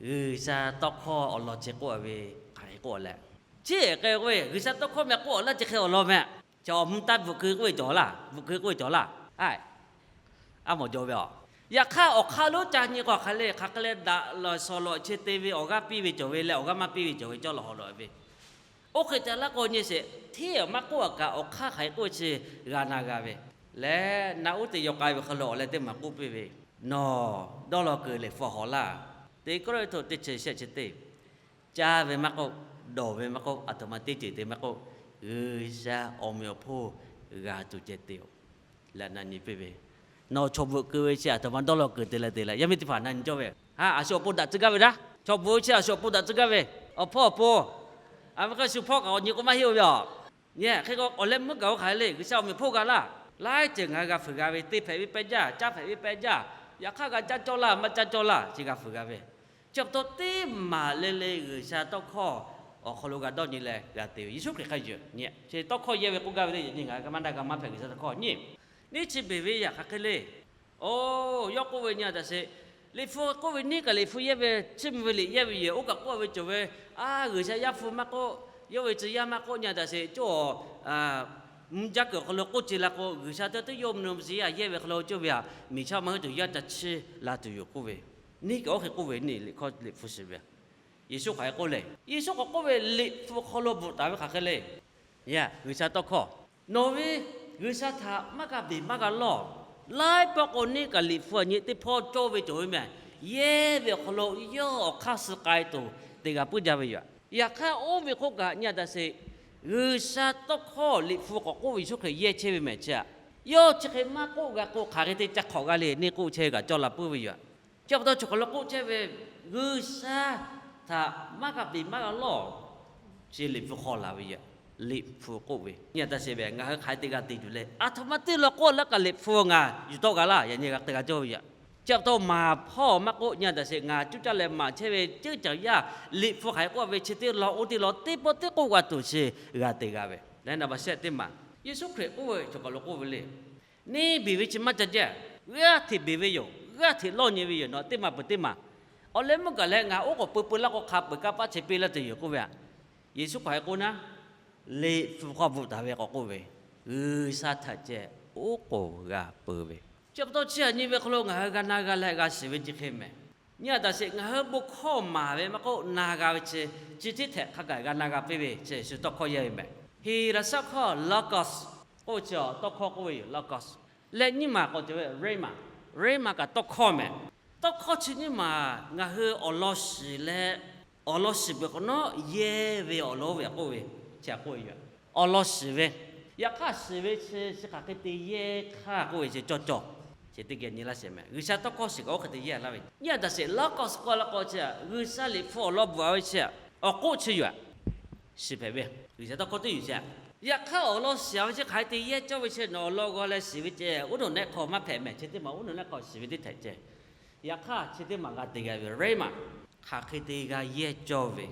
G'uiˬsha tawˇ hkawˇ awˬ lawn chi k'oˆ a ve hk'aˬ hk'e k'oˆ a leh, chi hk'e k'oˆ ve G'uiˬsha tawˇ hkawˇ meh k'oˆ a laˇ chi hk'e awˬ lawn meh. Chaw mvuh taˇ bvuhꞈ keu k'oˆ ve cawˬ laˇ, bvuhꞈ keu k'oˆ ve cawˬ laˇ. A, a mawˬ jaw ve a. Yaꞈ hk'aˇ awˬ hk'aˇ lonˉ ca nyi k'o hk'aˬ hk'e le, hk'aˬ hk'e leh daꞈ lawˬ shawˍ lawˬ chi te ve awˬ g'aˇ piˇ ve cawˬ ve leh awˬ g'aˇ maˇ piˇ ve cawˬ ve cawˇ law haw law ve. Oˇ hk'e te laˇ k'o nyi sheˍ, hteˇ maˇ k'oˆ a kaꞈ awˬ hk'aˇ hk'aˬ hk'e k'oˆ chi g'a na g'a ve. Leh na uˉ te yaw k'ai ve hk'aw lo awˬ leh teˇ maˬ k'oˆ piˇ ve, Nawˬ dawˇ law kuiˬ liꞈ hpu hawˍ laˇ. Teˇ Kawˇrenˍhtuˆ teˇ chi shehˆ chi teˇ, caˇ ve maˇ k'oˆ, dawˬ ve maˇ k'oˆ, aˬ htoꞈ ma teˇ ceuˬ te maˇ k'oˆ, G'uiˬsha awˬ meꞈ awˬ hponˇ g'a tuˬ ceh te-oˬ. Leh na nyi piˇ ve, Nawˬ chaw bvuhꞈ keu ve chi aˬ htoꞈ ma dawˇ law kuiˬ te leh te leh, yaˇ miˇ teˇ hpaˍ na nyi cawˇ ve, a, a shu awˬ pon daꞈ tcuh gaˇ ve daꞈ. Chaw bvuhꞈ chi a shu awˬ pon daꞈ tcuh gaˇ ve, awˬ hpawˇ awˬ pon, a ve hk'e shu hpawˇ kaꞈ awˬ nyi k'o maˇ heˆ ve a. Nyi hk'e k'o awˬ leh meuˇ gaˬ oˇ hk'aˬ hk'e le, G'uiˬsha awˬ meꞈ hponˇ g'a laˇ. Laiˉ ceuˬ ngaˬ hui g'a fuiˍ g'a ve, te hpehꞈ ve pehˇ jaˇ, caˇ hpehꞈ ve pehˇ jaˇ. Yaꞈ hk'aˇ g'a caˇ cawˇ laˇ, maˇ caˇ cawˇ laˇ, chi g'a fuiˍ g'a ve. Chi pa taw teˇ maˬ le le G'uiˬsha tawˇ hkawˇ awˬ hk'aw lo g'a dawˇ nyi leh g'a te ve Yeˍsuˆ Hkriꞈ hk'a yonˍ nyi. Chi tawˇ hkawˇ yehˇ ve k'oˆ gaˇ ve le, yaꞈ nyi ngaˬ hui ka maˇ na g'a maˇ hpehꞈ G'uiˬsha tawˇ hkawˇ nyi. Nyiˇ chi beˬ ve yaꞈ hk'aˬ hk'e le. Oˇ, yawˇ k'oˆ ve nyi a taꞈ sheˍ, liꞈ hpu k'oˆ ve neˇ kaꞈ liꞈ hpu yehˇ ve, chiˇ mvuh ve liꞈ yehˇ ve yoˬ. Oˇ kaꞈ k'oˆ a ve cawˬ ve, a, G'uiˬsha yaˇ hpu maˇ k'oˆ, yawˇ ve tcuh yaˇ maˇ k'oˆ nyi a taꞈ sheˍ, cawˇ mvuh jaˇ kuiˬ awˬ hk'aw lo k'oˆ ce la k'o, G'uiˬsha teˇ teˇ yawˇ mvuh nyi ve tcuh yaˇ yehˇ ve hk'aw lo cawˇ ve a, miˬ chaˇ maˇ heˆ tuˬ yaˇ ca chiˇ la tuˬ yoˬ k'oˆ ve. Neˇ kaꞈ oˇ hk'e k'oˆ ve, neˇ liꞈ hkawˇ liꞈ hpu shiˍ ve. Yeˍsuˆ hk'aˬ hk'e k'oˆ le. Yeˍsuˆ k'awꞈ k'oˆ ve, liꞈ hpu hk'aw lo bvuhꞈ taˍ ve hk'aˬ hk'e le. Yaꞈ, G'uiˬsha tawˇ hkawˇ, nawˬ ve G'uiˬsha htaꞈ maˇ g'a beˬ maˇ g'a lawˇ. Laiˉ pawˆ k'o neˇ kaꞈ liꞈ hpu a nyi teˇ hpawˇ cawˇ ve cawˬ ve meh. Yehˇ ve awˬ hk'aw lo yawˇ awˬ hk'aˇ suh k'ai tuˬ te g'a puiˉ jaˇ ve yoˬ. Yaꞈ hk'aˇ oˇ ve hk'oˆ kaꞈ nyi a taꞈ sheˍ, G'uiˬsha tawˇ hkawˇ liꞈ hpu k'awꞈ k'oˆ ve Yeˍsuˆ Hkriꞈ yehˇ chehˇ ve meh chi a. Yawˇ chi hk'e maˇ k'oˆ g'a k'o, hk'aˬ hk'e te ca hk'awꞈ g'a le, neˇ k'oˆ chehˇ ve kaꞈ cawˇ la puiˉ ve yoˬ. Chi pa taw chaw hk'aˬ lo k'oˆ chehˇ ve, G'uiˬsha htaꞈ maˇ g'a beˬ maˇ g'a lawˇ. Chi liꞈ hpu hk'aw laˬ ve yoˬ. Liꞈ hpu k'oˆ ve nyi a taꞈ sheˍ ve, ngaˬ hui hk'aˬ hk'e te g'a te tuˬ le. Aˬ htoꞈ ma teˇ law k'oˆ laˇ kaꞈ liꞈ hpu ngaˬ yuˬ tawˆ g'a laˇ, yaꞈ nyi g'a te g'a cawˇ ve yoˬ. Chi pa taw maˍ hpawˇ maˇ k'oˆ nyi a taꞈ sheˍ, ngaˬ cuˇ caˇ leh maˍ chehˇ ve ceuˇ caˬ yaˇ liꞈ hpu hk'aˬ hk'e k'oˆ ve chi teˇ law oˇ teˇ law teˇ pawˆ teˇ k'oˆ g'a tuˬ chi g'a te g'a ve. Leh naˍ baˬ shehˆ teˇ maˬ, Yeˍsuˆ Hkriꞈ k'oˆ ve chaw kaˬ lo k'oˆ ve le. Neˇ beˬ ve chi maˇ ca jaˇ. G'aˇ hteꞈ beˬ ve yoˬ. G'aˇ hteꞈ lawˇ nyi ve yoˬ. Nawˬ teˇ maˬ peuˬ teˇ maˬ awˬ leh meuˇ gaˬ leh ngaˬ oˉ k'oˍ peu peu laˇ k'o, hk'a peu-eˬ kanˇ paˆ chi piˇ laˇ tuˬ yoˬ k'oˆ ve a. Yeˍsuˆ hk'aˬ hk'e k'oˆ naˉ, liꞈ hpu hk'aw bvuhꞈ taˍ ve k'awꞈ k'oˆ ve, G'uiˬsha htaꞈ ceh oˉ k'oˍ g'a peu ve. Chi pa taw chi aꞈ nyi ve hk'aw lo ngaˬ hui g'a na g'a leh g'a shiˍ ve chi hk'e meh. Nyi a taꞈ sheˍ, ngaˬ hui bon hkawˇ maˍ ve maˇ k'oˆ, na g'a ve chi, chi teˇ htehꞈ hk'a gaˬ g'a na g'a piˇ ve chi shu tawˇ hkawˇ yehˇ ve meh. Heˍlaˍsaˆ hkawˇ logos k'oˆ ve chi tawˇ hkawˇ k'oˆ ve yoˬ, logos. Leh nyiˇ maˬ k'awꞈ cawˬ ve rhema. Rhema kaꞈ tawˇ hkawˇ meh. Tawˇ hkawˇ chi nyiˇ maˬ ngaˬ hui awˬ lawn shiˍ leh, awˬ lawn shiˍ peuˬ k'awꞈ nawˉ yehˇ ve awˬ lawn oˇ ve k'oˆ ve, chi htaꞈ k'oˆ ve yoˬ. Awˬ lawn shiˍ ve, yaꞈ hk'aˇ shiˍ ve chi chi hk'aˬ hk'e te yehˇ hk'aˇ k'oˆ ve chi cawˇ cawˇ. Chi teˇ geh nyi laˇ sheˍ meh. G'uiˬsha tawˇ hkawˇ shiˍ kaꞈ oˇ hk'e te yehˇ laˇ ve. Nyi a taꞈ sheˍ, logos k'oˆ la k'o chi, G'uiˬsha liꞈ hpu awˬ lawn bvuhꞈ a ve chi, awˬ k'oˆ chi yoˬ. Shiˍ hpehꞈ ve, G'uiˬsha tawˇ hkawˇ teˇ yoˬ chi. Yaꞈ hk'aˇ awˬ lawn shiˍ a ve chi hk'aˬ hk'e te yehˇ cawˇ ve chi nawˬ awˬ lawn g'aw leh shiˍ ve ceh, uˉ nawˬ nehˆ hk'aw maˇ hpehꞈ meh. Chi teˇ maˬ uˉ nawˬ nehˆ hk'aw shiˍ ve teˇ htehꞈ ceh. Yaꞈ hk'aˇ chi teˇ maˬ g'a te g'a ve rhema, hk'aˬ hk'e te g'a yehˇ cawˇ ve,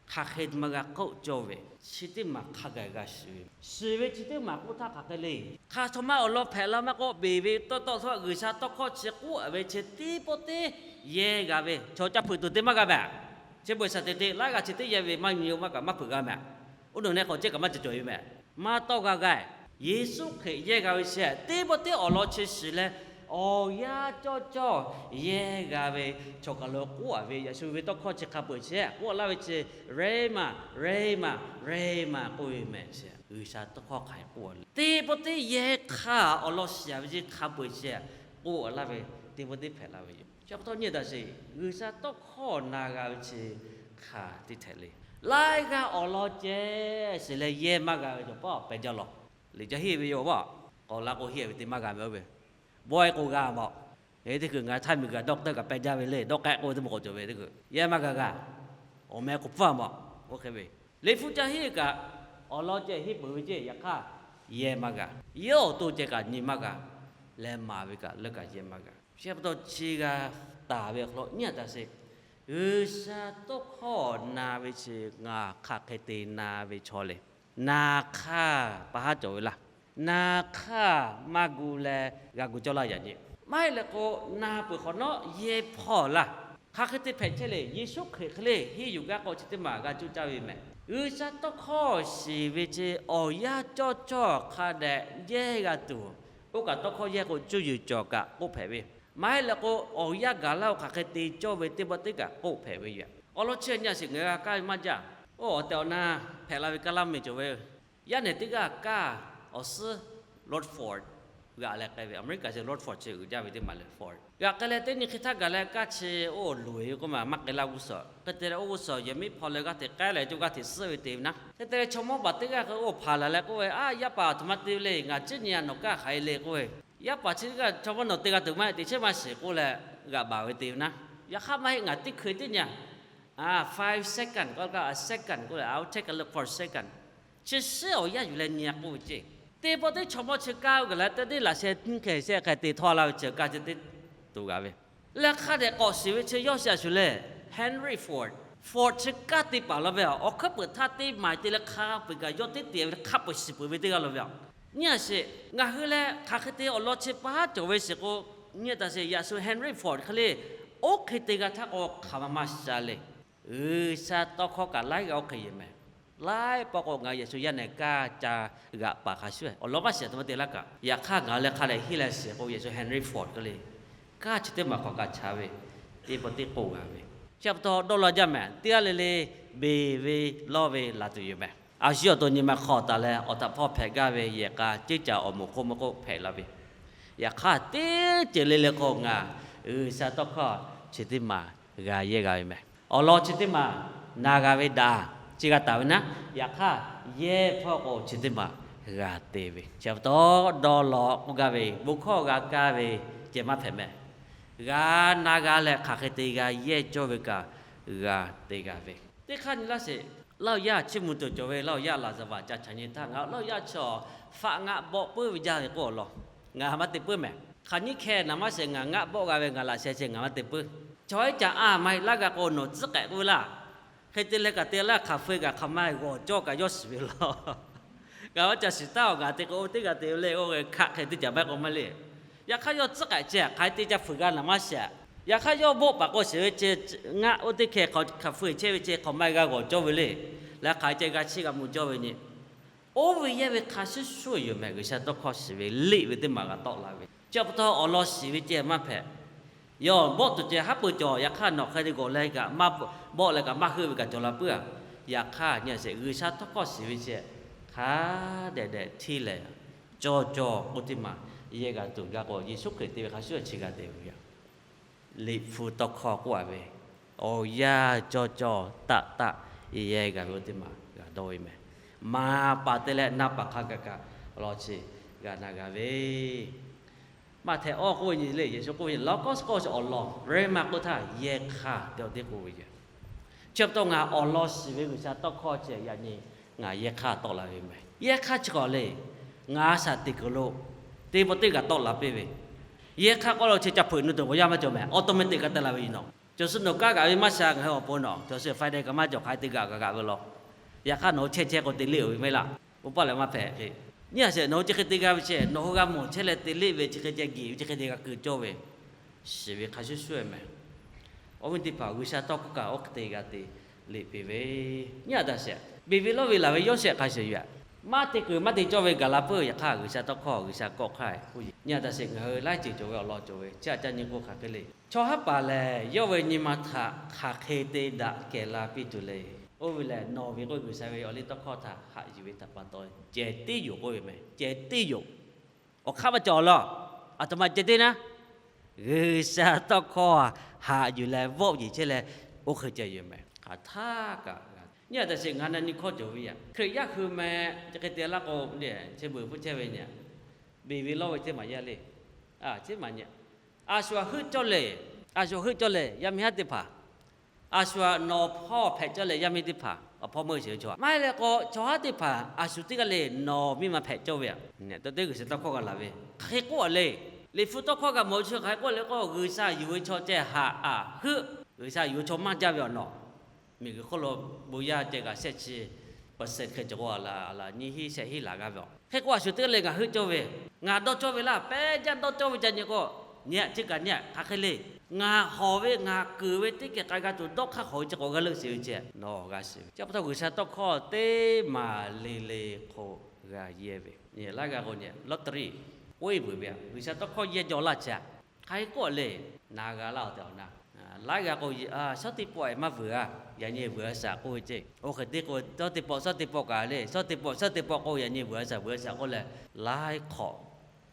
hk'aˬ hk'e maˇ g'a k'oˆ cawˇ ve, chi teˇ maˬ hk'a gaˬ g'a shiˍ ve. Shiˍ ve chi teˇ maˬ k'oˆ htaˇ hk'aˬ hk'e le. Hk'aˬ htoꞈ ma awˬ lawn hpehꞈ la maˇ k'oˆ, beˬ ve tawˇ tawˆ htawˇ G'uiˬsha tawˇ hkawˇ chi k'oˆ a ve chi teˇ pawˆ teˇ yehˇ g'a ve, chaw caˇ hpeuꞈ tuˬ te maˇ g'a meh. Chi beuꞈ shaˍ te te laiˉ g'a chi teˇ yehˇ ve maˇ nyi maˇ kaꞈ maˇ hpeuꞈ g'a meh. Uˉ nawˬ nehˆ hk'aw ceh kaꞈ maˇ cawˬ cawˬ ve meh. Maˇ tawˇ g'a g'a. Yeˍsuˆ Hkriꞈ yehˇ g'a ve chi teˇ pawˆ teˇ awˬ lawn chi shiˍ leh, awˬ yanˇ cawˇ cawˇ yehˇ g'a ve, chaw kaˬ lo k'oˆ a ve, yaꞈ shu ve tawˇ hkawˇ chi hk'a peu-eˬ chi k'oˆ laˇ ve chi, rhema, rhema, rhema k'oˆ ve meh chi. G'uiˬsha tawˇ hkawˇ hk'aˬ hk'e k'oˆ a le. Teˇ pawˆ teˇ yehˇ hk'aˇ awˬ lawn shiˍ a ve chi hk'a peu-eˬ chi k'oˆ laˇ ve, teˇ pawˆ teˇ hpehꞈ la ve yoˬ. Chi pa taw nyi taˍ sheˍ, G'uiˬsha tawˇ hkawˇ na g'a ve chi hk'aˬ teˇ htehꞈ le. Laiˉ g'aˇ awˬ lawn ceh shiˍ leh yehˇ maˇ g'a ve cawˬ paˆ pehˬ jaˇ lawˬ. Liꞈ ca henˇ ve yoˬ vaˇ, k'awꞈ la k'o henˇ ve teˇ maˇ g'a meh oˇ ve, bawehˇ k'o g'a mawˬ. Teˇ hkui ngaˬ htaiˇ miˬguiˬ doctor kaꞈ pehˬ jaˇ ve le, dawˇ k'ehˆ k'oˆ ve teˇ maˬ k'awꞈ cawˬ ve teˇ hkui yehˇ maˇ g'a g'a. Awˬ meh k'o pfuhˇ mawˬ. Oˇ hk'e ve, liꞈ hpu ca henˇ kaꞈ, awˬ lawn ceh henˇ peuˬ ve ceˇ, yaꞈ hk'aˇ yehˇ maˇ g'a. Yawˇ awˬ to ceh kaꞈ nyi maˇ g'a leh maˍ ve kaꞈ leuˇ kaꞈ yehˇ maˇ g'a. Chi pa taw chi g'a taˍ ve awˬ hk'aw lo nyi taˍ sheˍ, G'uiˬsha tawˇ hkawˇ na ve chi ngaˬ hk'aˬ hk'e te na ve chaw le. Naˬ hk'aˇ pa haˉ cawˬ ve laˇ. Naˬ hk'aˇ maˇ gu leh g'a gu cawˇ laˇ yaꞈ nyi. Maˇ heˆ leh k'o, naˬ peuˬ hk'awꞈ nawˉ yehˇ hpawˇ laˇ. Hk'aˬ hk'e te hpehꞈ chehˇ le. Yeˍsuˆ Hkriꞈ hk'e le henˇ yuˬ gaˇ k'o chi teˇ maˬ g'a cuˇ caˇ ve mehˍ. G'uiˬsha tawˇ hkawˇ shiˍ ve chi awˬ yanˇ cawˇ cawˇ hk'a dehꞈ yehˇ g'a tuˬ, oˇ kaꞈ tawˇ hkawˇ yehˇ k'o cuˇ yuˬ cawˬ kaꞈ k'oˆ hpehꞈ ve. Maˇ heˆ leh k'o, awˬ yanˇ gaˬ laˇ-oˬ hk'aˬ hk'e te cawˇ ve teˇ pawˆ teˇ kaꞈ k'oˆ hpehꞈ ve yoˬ. Awˬ lawn chi nyi a sheˍ ngaˬ hui g'a kaˇ ve maˇ jaˇ. Oˇ awˬ tehˬ awˬ na hpehꞈ la ve kaˇ laˇ mvuhˇmiˬ cawˬ ve, yaˇ nehˬ teˇ g'aˇ kaˇ awˬ suhˉ Rutherford g'aꞈ leh k'ai ve, America chi Rutherford chi uiˍ jaˇ ve teˇ maˬ le Ford g'aꞈ k'ai leh teˇ nyi hk'e htaˇ gaˬ leh kaˇ chi oˇ loꞈ-e ve k'oˆ ma maˇ k'ai laˇ g'uˇ suhˍ. Hk'e te leh oˇ g'uˇ suhˍ yehˬ miˉ hpaw leh g'aˇ hteꞈ k'ai leh cawˇ g'aˇ hteꞈ suhˉ ve te ve naˉ. Hk'e te leh chaw mawˇ baˬ teˇ g'aˇ hk'e oˇ hpanˍ laˬ leh k'oˆ ve, Aˉ, yaˇ paˍ aˬ htoꞈ ma te ve le, ngaˬ ciˉ nyi a nawˬ kaˇ hk'aˬ hk'e le k'oˆ ve. Yaˇ paˍ chi teˇ g'aˇ, chaw mawˇ nawˬ te g'a tuˬ maˇ heˆ, teꞈ chehˇ maˇ shiˍ k'oˆ leh g'aꞈ baˬ ve te ve naˉ. Yaꞈ hk'aˇ maˇ heˆ, ngaˬ teˇ hkui teˇ nyi a five second k'oˆ kaꞈ a second k'oˆ leh, I will take a look for a second. Chi suhˉ awˬ yanˇ yuˬ leh nyi a k'oˆ ve ceˇ. Teˇ pawˆ teˇ chaw mawˇ chi kaˇ oˇ gaˬ leh teˇ teˇ laꞈ sheh nyiˇ hkeh sheh hkeh te htawˇ la ve chi kaˇ chi teˇ tuˬ g'a ve. Leh hk'a dehꞈ k'awꞈ shiˍ ve chi yawˇ shiˍ a shuˍ le, Henry Ford. Ford chi kaˇ te paˍ la ve a, awˬ hkuiˉ peuˍ htaˇ teˇ maˍ te leh hk'a peu-eˬ kaꞈ yawˇ teˇ te ve hk'a peu-eˬ shiˍ peuˬ ve teˇ g'aˇ la ve a. Nyi a sheˍ, ngaˬ hui leh hk'aˬ hk'e te awˬ lawn chi pa haˉ cawˬ ve shiˍ k'o, nyi taˍ sheˍ, yaꞈ shu Henry Ford hk'e le, oˇ hk'e te g'a htaˇ k'o hk'aˬ ma maˇ sha le. G'uiˬsha tawˇ hkawˇ kaꞈ laiˉ g'aˇ oˇ hk'e yeˬ mehˍ. Laiˉ pawˆ k'o ngaˬ hui yehˬ shu yaˇ nehˬ kaˇ ca g'aꞈ paˍ hk'a shuˉ awˬ lawn maˇ shiˍ a htoꞈ ma te laˇ kaꞈ, yaꞈ hk'aˇ ngaˬ hui leh hk'a dehꞈ henˇ leh shiˍ k'o, yehˬ shu Henry Ford hk'e le, kaˇ chi teˇ maˬ hk'awꞈ kaꞈ chaˍ ve, teˇ pawˆ teˇ k'oˆ g'a ve. Chi pa taw dawˇ law jaˇ mehˍ. Teˇ g'aˇ le le beˬ ve lawˇ ve laˬ tuˬ yoˬ mehˍ. A shu awˬ to nyi ma hk'aw taˍ leh awˬ htaꞈ hpawˇ hpehꞈ gaˇ ve yehˬ k'a ceˇ caˬ awˬ moˍ hk'oˆ meuˇ k'oˆ hpehꞈ la ve. Yaꞈ hk'aˇ teˇ ceuˬ le le k'o ngaˬ G'uiˬsha tawˇ hkawˇ chi teˇ maˬ g'a yehˇ g'a ve mehˍ. Awˬ lawn chi teˇ maˬ na g'a ve daꞈ, chi g'a taˍ ve naˉ. Yaꞈ hk'aˇ yehˇ hpawˇ k'o chi teˇ maˬ g'a te ve. Chi pa taw dawˇ law k'oˆ gaˇ ve, bon hkawˇ g'a kaˇ ve ceh maˇ hpehꞈ mehˍ. G'a na g'a leh hk'aˬ hk'e te g'a yehˇ cawˇ ve kaꞈ g'a te g'a ve. Teˇ hk'aˇ nyi laˇ sheˍ, Laˇ huˍ yaˇ chiˇ mvuh tuˬ cawˬ ve Laˇ huˍ yaˇ laˍzaˍvaˍ ca chaꞈ nyi htaˇ, ngaˬ Laˇ huˍ yaˇ chi faꞈ ngaˆ bawˆ puiˉ ve jaˇ ve k'oˆ awˬ lawn, ngaˬ maˇ te puiˉ mehˍ. Hk'aˬ nyiˇ hkeh naˍ maˇ shehˍ ngaˬ ngaˆ bawˆ g'a ve ngaˬ laꞈ sheh chi ngaˬ maˇ te puiˉ. Chaw ehˉ ca a maˇ heˆ laˇ g'a k'o nawˬ tcuhˉ k'ehꞈ k'oˆ ve laˇ. Hk'e te leh kaꞈ te laˇ hk'aˬ feu kaꞈ hk'aˬ ma g'awˬ cawˇ kaꞈ yawˇ shiˍ ve law. Ngaˬ maˇ ca shiˍ taˉ-oˬ, ngaˬ te k'o oˇ teˇ g'aˇ te ve le, oˇ ve hk'aˆ hk'e teˇ caˬ maˇ k'o maˇ le. Yaꞈ hk'aˇ yawˇ tcuhˉ k'ehꞈ ceh hk'aˬ hk'e te ca fuiˍ g'a naˍ maˇ shehˍ. Yaꞈ hk'aˇ yawˇ bawˆ paˍ k'o shiˍ ve ceh, ngaˆ oˇ teˇ hkeh hk'aˬ feu chehˇ ve ceh hk'aˬ ma g'a g'awˬ cawˇ ve le. Leh hk'aˬ hk'e ceh g'a chiˇ g'a mvuh cawˇ ve nyi. Oˇ ve yehˇ ve hk'a shuˍ shuˍ yoˬ mehˍ. G'uiˬsha tawˇ hkawˇ shiˍ ve liꞈ ve teˇ maˬ g'a tawˆ la ve. Chi pa taw awˬ lawn shiˍ ve ceh maˇ hpehꞈ. Yawˇ bawˆ tuˬ ceh haˉ pui cawˬ, yaꞈ hk'aˇ nawˬ hk'e te g'awˬ leh kaꞈ maˇ bawˆ leh kaꞈ maˇ heuˆ ve kaꞈ cawˬ la puiˉ a. Yaꞈ hk'aˇ nyi a sheˍ, G'uiˬsha tawˇ hkawˇ shiˍ ve ceh hk'a dehꞈ dehꞈ hteˇ lehˬ, cawˇ cawˇ k'oˆ teˇ maˬ yehˇ g'a tuˬ gaˇ k'o, Yeˍsuˆ Hkriꞈ te ve hk'a shuˍ a chi g'a te ve yoˬ. Liꞈ hpu tawˇ hkawˇ k'oˆ a ve, awˬ yanˇ cawˇ cawˇ taˆ taˆ yehˇ g'a ve oˇ teˇ maˬ g'a dawˇ ve mehˍ. Maˍ paˍ te leh na paˍ hk'a gaˬ kaꞈ awˬ lawn chi g'a na g'a ve. Maꞈhtehˍ awˇ k'oˆ ve nyi le, Yeˍsuˆ k'oˆ ve nyi lawˇ kawˇ kawˇ awˬ lawn rema k'oˆ htaˇ yehˇ hk'aˇ tehꞈ awˬ teˇ k'oˆ ve yoˬ. Chi pa taw ngaˬ awˬ lawn shiˍ ve G'uiˬsha tawˇ hkawˇ ceh yaꞈ nyi ngaˬ yehˇ hk'aˇ tawˆ la ve mehˍ. Yehˇ hk'aˇ chi k'awꞈ le, ngaˬ shaˍ teꞈ kuiˬ lo teˇ pawˆ teˇ g'aˇ tawˆ la piˇ ve. Yehˇ hk'aˇ k'oˆ la chi ca hpeuꞈ nu tuˬ k'awꞈ yaˇ maˇ cawˬ mehˍ. Automatic g'a te la ve yoˬ nawˬ. Cawˬ suh nawˬ kaˇ g'aꞈ ve maˇ sha ngaˬ hui awˬ pon nawˬ, cawˬ suh Friday kaꞈ maˇ cawˬ hk'aˬ hk'e te g'aꞈ g'aꞈ g'aꞈ ve law. Yaꞈ hk'aˇ nawˬ hui chehˇ chehˇ k'o te leˆ-oˬ ve maˇ heˆ laˇ. Oˇ paˆ lehˬ maˇ hpehꞈ hk'e. Nyi a sheˍ, nawˬ hui chi hk'e te g'a ve chehˇ, nawˬ hui g'a mawˬ chehˇ leh te leˆ ve chi hk'e ceh geˬ ve chi hk'e te g'a keu cawˇ ve, shiˍ ve hk'a shuˍ shuˍ mehˍ. Awˬ viˉ teˇ hpaˍ, G'uiˬsha tawˇ hkawˇ kaꞈ oˇ hk'e te g'a te leꞈ piˇ ve, nyi a daꞈ sheˍ. Beˬ ve lawˇ ve laˬ ve yawˇ shehˆ hk'a shuˍ yoˬ. Maˇ te kuiˬ maˇ te cawˇ ve gaˬ la peuˬ. Yaꞈ hk'aˇ G'uiˬsha tawˇ hkawˇ G'uiˬsha kawˆ hk'aˇ k'oˆ ve, nyi a daꞈ sheˍ, ngaˬ hui laiˉ ceuˬ cawˬ ve awˬ lawn cawˬ ve chi aꞈ ca nyi k'o hk'aˬ hk'e le. Chaw haˉ paˍ lehˬ, yawˇ ve nyi ma htaꞈ hk'aˬ hk'e te daꞈ kehˬ la piˇ tuˬ le. Oˇ ve lehˬ, nawˬ ve k'oˆ ve G'uiˬsha ve awˬ liˇ tawˇ hkawˇ htaꞈ haꞈ yuˬ ve htaꞈ pa taw ceh tiˉ yoˬ k'oˆ ve mehˍ. Ceh tiˉ yoˬ. Awˬ hk'aˇ maˇ cawˬ law. Aˬ htoꞈ ma ceh tiˉ naˉ. G'uiˬsha tawˇ hkawˇ haꞈ yuˬ leh vawˆ yeˬ chehˇ leh, oˇ hk'e ceh yoˬ mehˍ. Hk'aˬ htaˇ kaꞈ nyi a taꞈ sheˍ, ngaˬ na nyi hkawˇ cawˬ ve yaꞈ, Hkriꞈ yaˇ hui meh, chi hk'e te laˇ k'o, chi beuꞈ hpfuhˇ chehˇ ve nyi, beˬ ve lawˇ ve teˇ maˬ yaˇ le. Aˬ, teˇ maˬ nyi, a shu aꞈ heuˆ cawˇ le, a shu aꞈ heuˆ cawˇ le yaˇ miˇ haˉ teˇ hpaˍ, a shu aꞈ nawˬ hpawˇ hpehꞈ cawˇ leh yaˇ miˇ teˇ hpaˍ, awˬ hpawˇ meuˇ sheˍ ve chaw maˇ heˆ leh k'o, chaw haˉ teˇ hpaˍ a shu teˇ g'aˇ le nawˬ miˇ ma hpehꞈ cawˇ ve aꞈ. Te teˇ G'uiˬsha tawˇ hkawˇ g'a laˬ ve, hk'aˬ hk'e k'oˆ a le. Liꞈ hpu tawˇ hkawˇ g'a mawˬ chi hk'aˬ hk'e k'oˆ le k'o, G'uiˬsha yuˬ ve chaw ceh haꞈ aꞈ heuˆ, G'uiˬsha yuˬ ve chaw maˇ jaˇ ve awˬ nawˬ. Miˬguiˬ hk'oˆ lo bon yaˇ ceh g'a shehˆ chi percent hk'e cawˬ k'o, a laˬ a laˬ nyiˇ hinˉ shehˆ hinˉ laˬ g'a ve awˬ. Hk'e k'o, a shu teˇ g'aˇ le ngaˬ heuˆ cawˇ ve, ngaˬ dawˇ cawˇ ve laˇ, pehˇ jaˇ dawˇ cawˇ ve ca nyi k'o, nyi a chi kaꞈ nyi a hk'aˬ hk'e le. Ngaˬ hawˍ ve ngaˬ keunˍ ve teˇ kehˬ k'ai g'a tuˬ dawˇ hk'aˇ hawˍ ve chi k'awꞈ g'a leuˆ sheˍ ve ceh nawˬ g'a shiˍ ve. Chi pa taw G'uiˬsha tawˇ hkawˇ teˇ maˬ le le hk'oˆ g'a yehˇ ve, laiˉ g'aˇ k'o nyi lottery k'oˆ e vuiˬ ve, G'uiˬsha tawˇ hkawˇ yehˇ jaw laˇ chi aꞈ. Hk'aˬ hk'e k'oˆ le, na g'a laˇ awˬ tehˬ awˬ na, laiˉ g'aˇ k'o, shawˉ teˇ pawˆ maˇ vuiˬ a, yaꞈ nyi vuiˬ a shaꞈ k'oˆ ve ceh. Oˇ hk'e te k'o, shawˉ teˇ pawˆ shawˉ teˇ pawˆ kaꞈ le, shawˉ teˇ pawˆ shawˉ teˇ pawˆ k'o yaꞈ nyi vuiˬ a shaꞈ vuiˬ a shaꞈ k'oˆ leh, laiˉ hk'awꞈ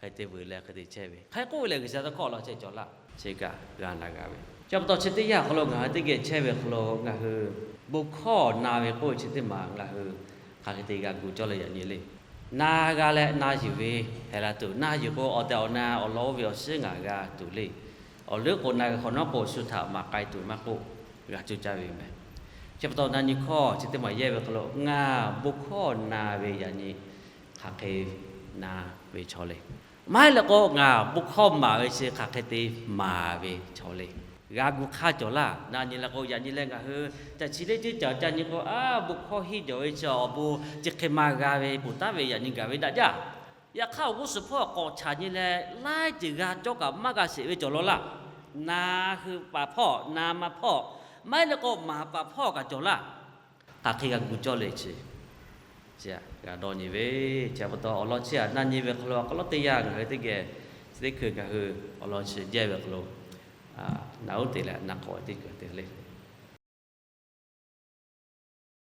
hk'e te vuiˬ leh hk'e te chehˇ ve. Hk'aˬ hk'e k'oˆ ve leh G'uiˬsha tawˇ hkawˇ law chehˇ cawˬ laˇ, chi kaꞈ g'a na g'a ve. Chi pa taw chi teˇ yanˇ awˬ hk'aw lo ngaˬ hui teˇ geh chehˇ ve awˬ hk'aw lo ngaˬ hui bon hkawˇ na ve k'oˆ ve chi teˇ maˬ ngaˬ hui hk'aˬ hk'e te g'a gu cawˇ leh yaꞈ nyi le. Na g'a leh na yuˬ ve hpehꞈ la tuˬ, na yuˬ k'o awˬ tehˬ awˬ na awˬ lawn oˇ ve awˬ shiˉ ngaˬ g'a tuˬ le. Awˬ leuˉ k'o na g'a hk'awꞈ nawˉ k'o shu htaꞈ maˍ k'ai tuˬ maˇ k'oˆ, g'a cuˇ caˇ ve yoˬ mehˍ. Chi pa taw na nyi hkawˇ chi teˇ maˬ yehˇ ve hk'aw lo ngaˬ bon hkawˇ na ve yaꞈ nyi hk'aˬ hk'e na ve chaw le. Maˇ heˆ leh k'o ngaˬ bon hkawˇ maˍ ve chi hk'aˬ hk'e te maˍ ve chaw le. G'a gu hk'aˇ cawˬ laˇ. Na nyi leh k'o yaꞈ nyi leh ngaˬ hui caˬ chi le ceˇ caˬ ca nyi k'o, a bon hkawˇ henˇ jawˬ ve chi awˬ bon chi hk'e ma g'a ve ponˬ taˉ ve yaꞈ nyi gaˬ ve daꞈ jaˇ. Yaꞈ hk'aˇ awˬ g'uˇ suhˍ hpawˇ k'awꞈ chaꞈ nyi leh laiˉ ceuˬ g'a cawˇ kaꞈ maˇ g'a sheˍ ve cawˬ law laˇ. Na hui paˍ hpawˇ na ma hpawˇ, maˇ heˆ leh k'o maˍ paˍ hpawˇ kaꞈ cawˬ laˇ. Hk'aˬ hk'e g'a gu cawˇ le chi, g'a dawˇ nyi ve. Chi pa taw awˬ lawn chi aꞈ na nyi ve hk'aw lo awˬ hk'aw lo teˇ yanˇ ngaˬ hui teˇ geh chi teˇ hkui ngaˬ hui awˬ lawn chi jehˇ ve hk'aw lo na uˉ te leh na k'awꞈ teˇ kuˬ te le.